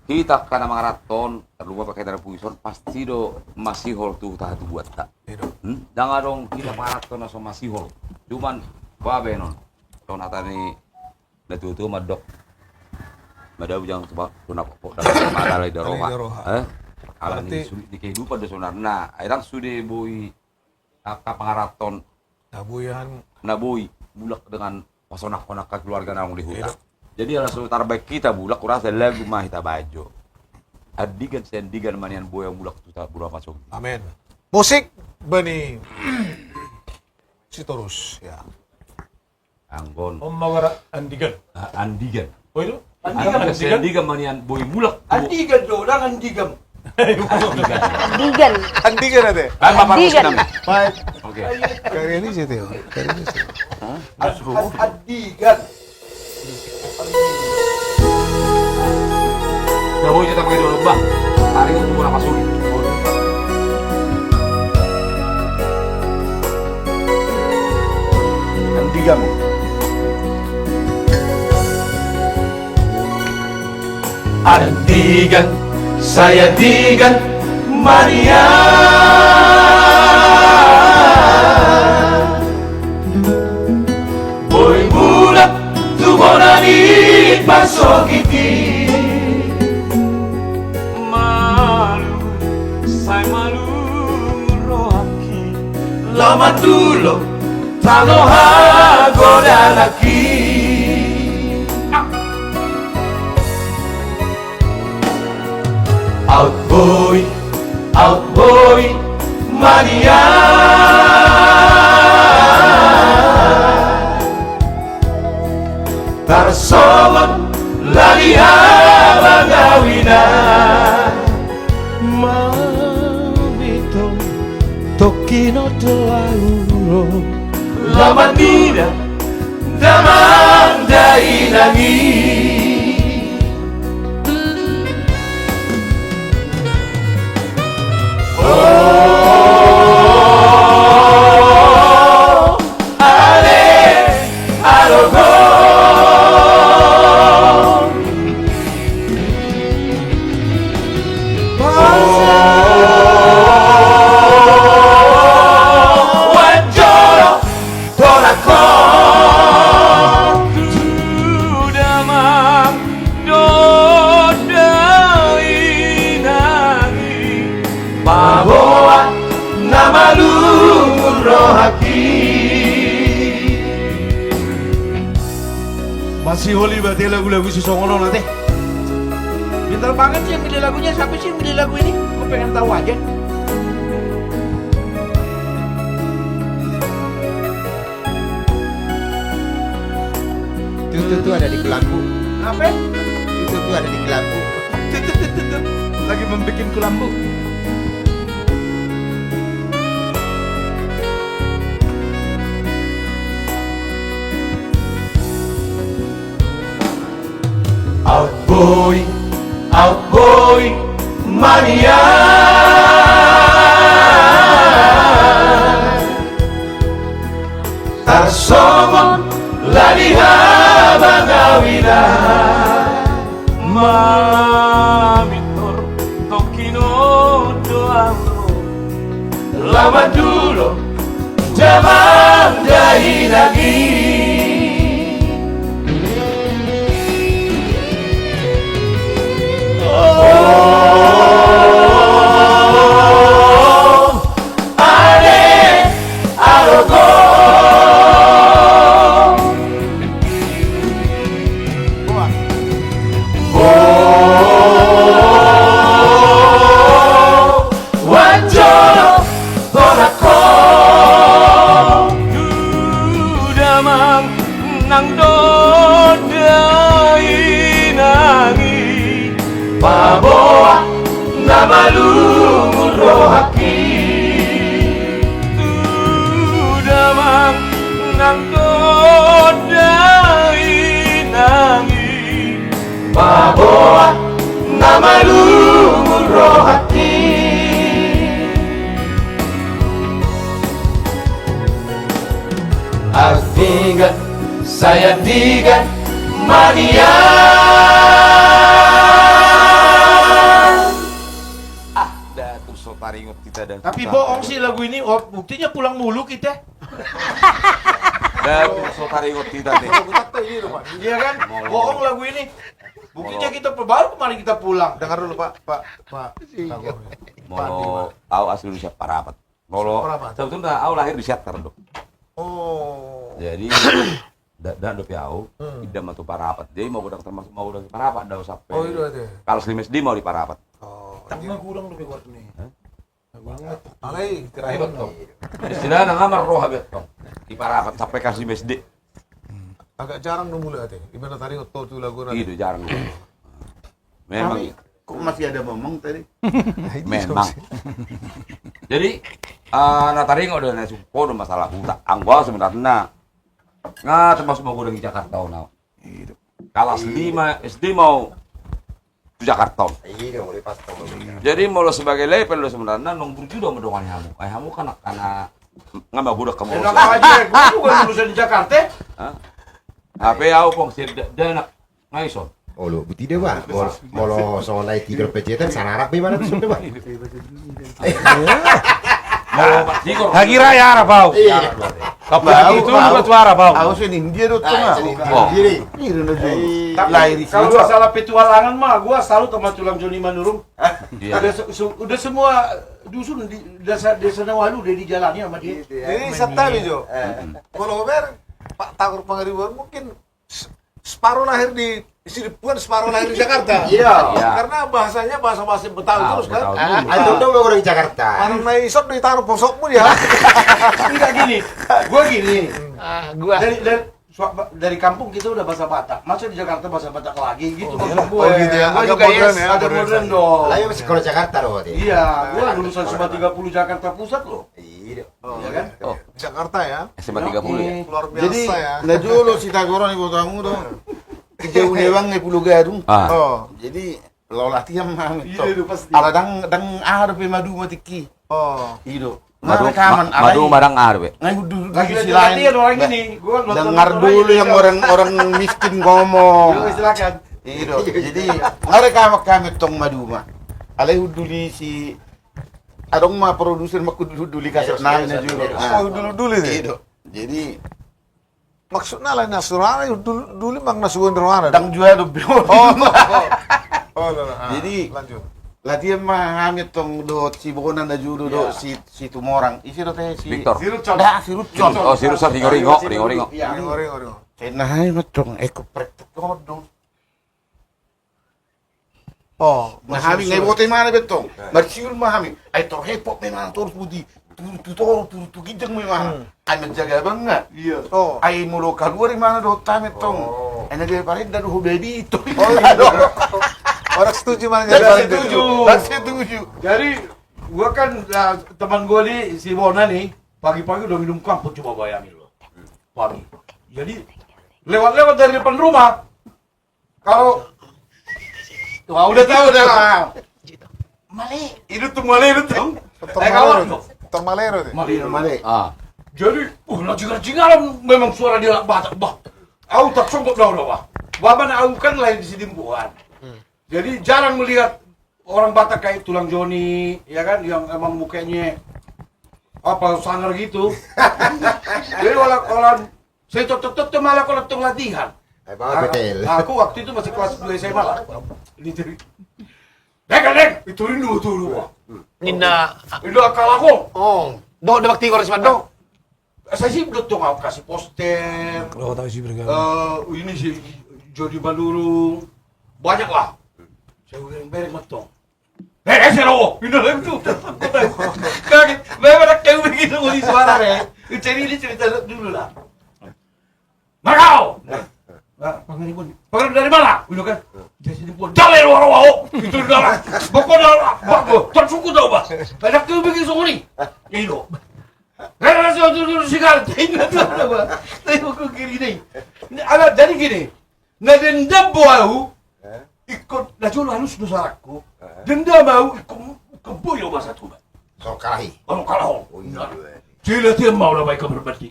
hita angka na mangaranto on, tarlumobi angka hita na puson, pasti do masihol tu hita hatubuanta. Ndang adong hita mangaranto na so masihol. Cuman baen on. Songon hata ni na tuatua mandok, madabu jang tu ba tu na pokpok, dalam mata lai daroha. Alani sulit ni kehidupan do sonarna. Ai ndang sude boi angka pangaranto on na boi mulak dengan pasonanghon angka keluarga na adong di huta. Jadi ala so tarbaen hita mulak, hurasa lagu ma hita baen jo. Andigan siandigan ma nian boi mulak tu hita bulu pasogi. Amen. Musik bani Sitorus ya. Anggo on. On ma wara andigan. Andigan. Oh, itu? Andigan, andigan. Andigan ma nian boi mulak. Andigan do, ndang andigan. Andigan. Andigan ate. Baik. Oke. Kari ini sih, Tio. Kari ini sih. Andigan. Nah, boi, kita pakai dulu, Bang. Tarik untuk bola masuk. Andigan. Andigan, sai andigan ma nian. Boi mulak tu bona ni pasogit i. Malum, sai malum rohangki. Laho mandulo tano hagodangki. Aut boi, aut boi ma nian. Tarsongon lali habang au inang. Mamintor tongkin on do au ro. Laho mandok damang da inang i. O, ale, alo ho. Manjolo torang ho tu damang dohot dainang i, paboa na malungun rohangki. Masihol iba ate lagu-lagu sisongon on ate. Pintar banget sih yang milih lagunya, siapa sih yang milih lagu ini? Gue pengen tahu aja. Tuh, tuh, tuh ada di gelangku. Apa? Tuh, tuh, tuh ada di gelangku. Tuh, tuh, tuh, tuh, tuh. Lagi membikin kulambu. Aut boi, aut boi manian. Tarsongon lali habang au inang. Mamintor tongkin on do au ro. Laho manjolo damang da inang i. O, ale, alo ho. O, manjolo torang ho tu damang nang dohot dainang i, paboa na malungun rohangki. Tu damang nang dohot dainang i, paboa na malungun rohangki. Andigan, sai andigan manian. Ah, dah tuh so taringot kita dan. Tapi bohong sih lagu ini, oh, buktinya pulang mulu kita. Dah tuh so taringot kita nih. Iya kan? Bohong lagu ini. Buktinya kita pe-, baru kemarin kita pulang. Dengar dulu, Pak, Pak, Pak. Iya. Pak Bima. Molo au asli Indonesia Parapat. Molo, Parapat. Sebetulna au lahir di Siantar do. Oh. Jadi, da-, da dope au, hmm, inda ma tu Parapat. Jadi magodang, termasuk magodang di Parapat, da sampe. Oh, iya, iya. Kelas lima S D ma au di Parapat. Oh, tangga iya. Magodang dope warna. Hah? Alai, terakhir. Istilahna ngamar roha bettong. Di Parapat sampe kelas lima S D. Agak jarang do mulak ate. Di mana tadi oto tu lagu nanti. Iya, jarang. Memang. Tapi kok masih ada momong tadi? Memang. Jadi, eh, na taringot do na sumpo do masalah huta. Anggo au sebenarna nga termasuk magodang di Jakarta on au. Iya. Kelas lima S D ma au tu Jakarta on. Iya, mulai pas tahun. Jadi molo sebagai level do sebenarna nang burju do mendongani hamu. Ai hamu kan anak-anak nga magodang hamu. Enak aja, gua juga lulusan di Jakarta. Hah? Hape au pong sida, da anak. Nga ison. Olo, buti do ba. Molo, molo songon na i tidur pecetan, sanarap be mana tu songon do ba. Molo patigor. Hagi ra ya arap au. Iya. Kapal itu juga tu arap au. Au sen India do tong. Ah, sen India. Oh. Jadi, lahir di sana. Tapi kalau masalah petualangan mah, gua salut sama Tulang Joni Manurung. Iya. Udah se-, se-, udah semua dusun di desa, desa Nawalu udah dijalani sama dia. Gitu ya. Jadi, santabi jo. Eh. Kalau Ober, Pak Tagor Pangaribuan mungkin s-, separuh lahir di Sidempuan, separuh lahir di Jakarta. Iya. Iya. Karena bahasanya bahasa-bahasa Betawi terus, kan? Ah, Betawi. Ah, dong, orang Jakarta. Orang naik isop di taruh posokmu dia. Enggak gini. Gua gini. Ah, gua. Dari, dari, Cuma ba-, dari kampung kita udah bahasa Batak, masa di Jakarta bahasa Batak lagi gitu. Oh, maksud gue. Oh, gitu ya. Gua agak juga modern ya, ada modern dong. Lah, iya, masih sekolah Jakarta loh, berarti. Iya, gua lulusan SMA tiga puluh Jakarta Pusat loh. Iya. Oh, iya kan? Oh. Jakarta ya? SMA tiga puluh ya? Luar biasa ya. Jadi, na jolo si Tagoro ni botamu dong. Kejauhan bang, Pulo Gadung. Ah. Oh. Jadi, Lo latihan ma hami. Iya, tong. Itu pasti. Ala ndang, ndang aha dope maduma tingki. Oh. I do. Madu-, ngarekaman, ma-, alai maduma ndang aha dope. Ngai huddul-huddul. Lagi latihan orang ini. Gua nonton dengar orang dulu ini, yang orang, orang miskin ngomong. Yo, silakan. I do. Jadi, ngarekaman hami tong maduma. Alai hudduli si, adong ma produser manghuddul-hudduli kaset nami na jolo. Oh, huddul-hudduli. I do. Jadi, Maksudna lain na surana, dulu, dulu mang na suan rohana. Ndang jua do. Oh, oh. Oh, lo, lo. Ah, jadi, lanjut. Latihan ma hami tong dohot si Bona na jolo dohot si, si Tumorang. Ise do te si Victor. Si Rucon. Dah, si Rucon. Oh, si Rucon, Ringo-Ringo, Ringo-Ringo. Iya. Ringo-Ringo, Ringo. Sai na hami ma tong, eko praktek kodong. Oh, na hami ngai bote ma na be tong. Marsiul ma hami. Ai tor hepok memang tor pudi. Tu, tu toru, tu, tu ginjang memang. Hmm. Ai menjaga banget. Iya. Oh. Ai molo kaluar i ma na dohot hami tong. Oh. Ai na dia parenda do ho babi to. Oh, iya. Orang setuju ma na jadi parenda. Setuju. Orang setuju. Jadi, gua kan, eh, teman gua ni, si Bona ni, pagi-pagi udah minum kampot, coba bayangin lo. Pagi. Jadi, lewat-lewat dari depan rumah, Kalau, wah, udah tahu dah. Male. Itu tuh male itu tuh. Tong eh, male kawan itu. Tong male itu. Male, male. Ah. Jadi, uh, na jingar-jingaran memang suara dia Batak, bah. Au tak songkok dah, udah, bah. Bah, mana au kan lahir di Sidimpuan. Hmm. Jadi jarang melihat orang Batak kayak Tulang Joni, ya kan, yang emang mukanya apa, sangar gitu. Jadi orang, orang Sai tottot-tottot ma halak on tong latihan. Ai, bawa betel. Aku waktu itu masih kelas dua SMA lah. Ini jadi. Dek, dek, itu rindu tuh lu. Ninna. Rindu akal aku. Oh, do, do bakti koras mandok. Saya sih belum tuh mau kasih poster. Oh, tahu sih bergabung. Eh, ini sih, Jody Manurung. Banyak lah. Saya udah bereng matong. Eh, eh, siapa? Ini lagi tuh. Kaget. Memang anak cewek begitu, mau di suara deh. Cari ini cerita dulu lah. Makau. Nah, Pangaribuan. Pangaribuan dari mana? Udah kan. Dari Sidimpuan. Dari luar, wow. Itu udah lah. Boko dah lah. Boko. Tersuku tau, bah. Anak cewek begitu, songoni. Ini loh. Karena saya tuh dulu sigaret. Ingat tuh, bah. Tapi aku kiri nih. Ini ada, jadi gini. Na dendam do au, eh? Ingkon, na jolo halus do saranku. Eh? Dendam au, ingkon, ingkon boi au bahasa Toba. Songon kalahi. Songon kalahi. Oh, iya. Jadi latihan ma au na baen kamar mandi.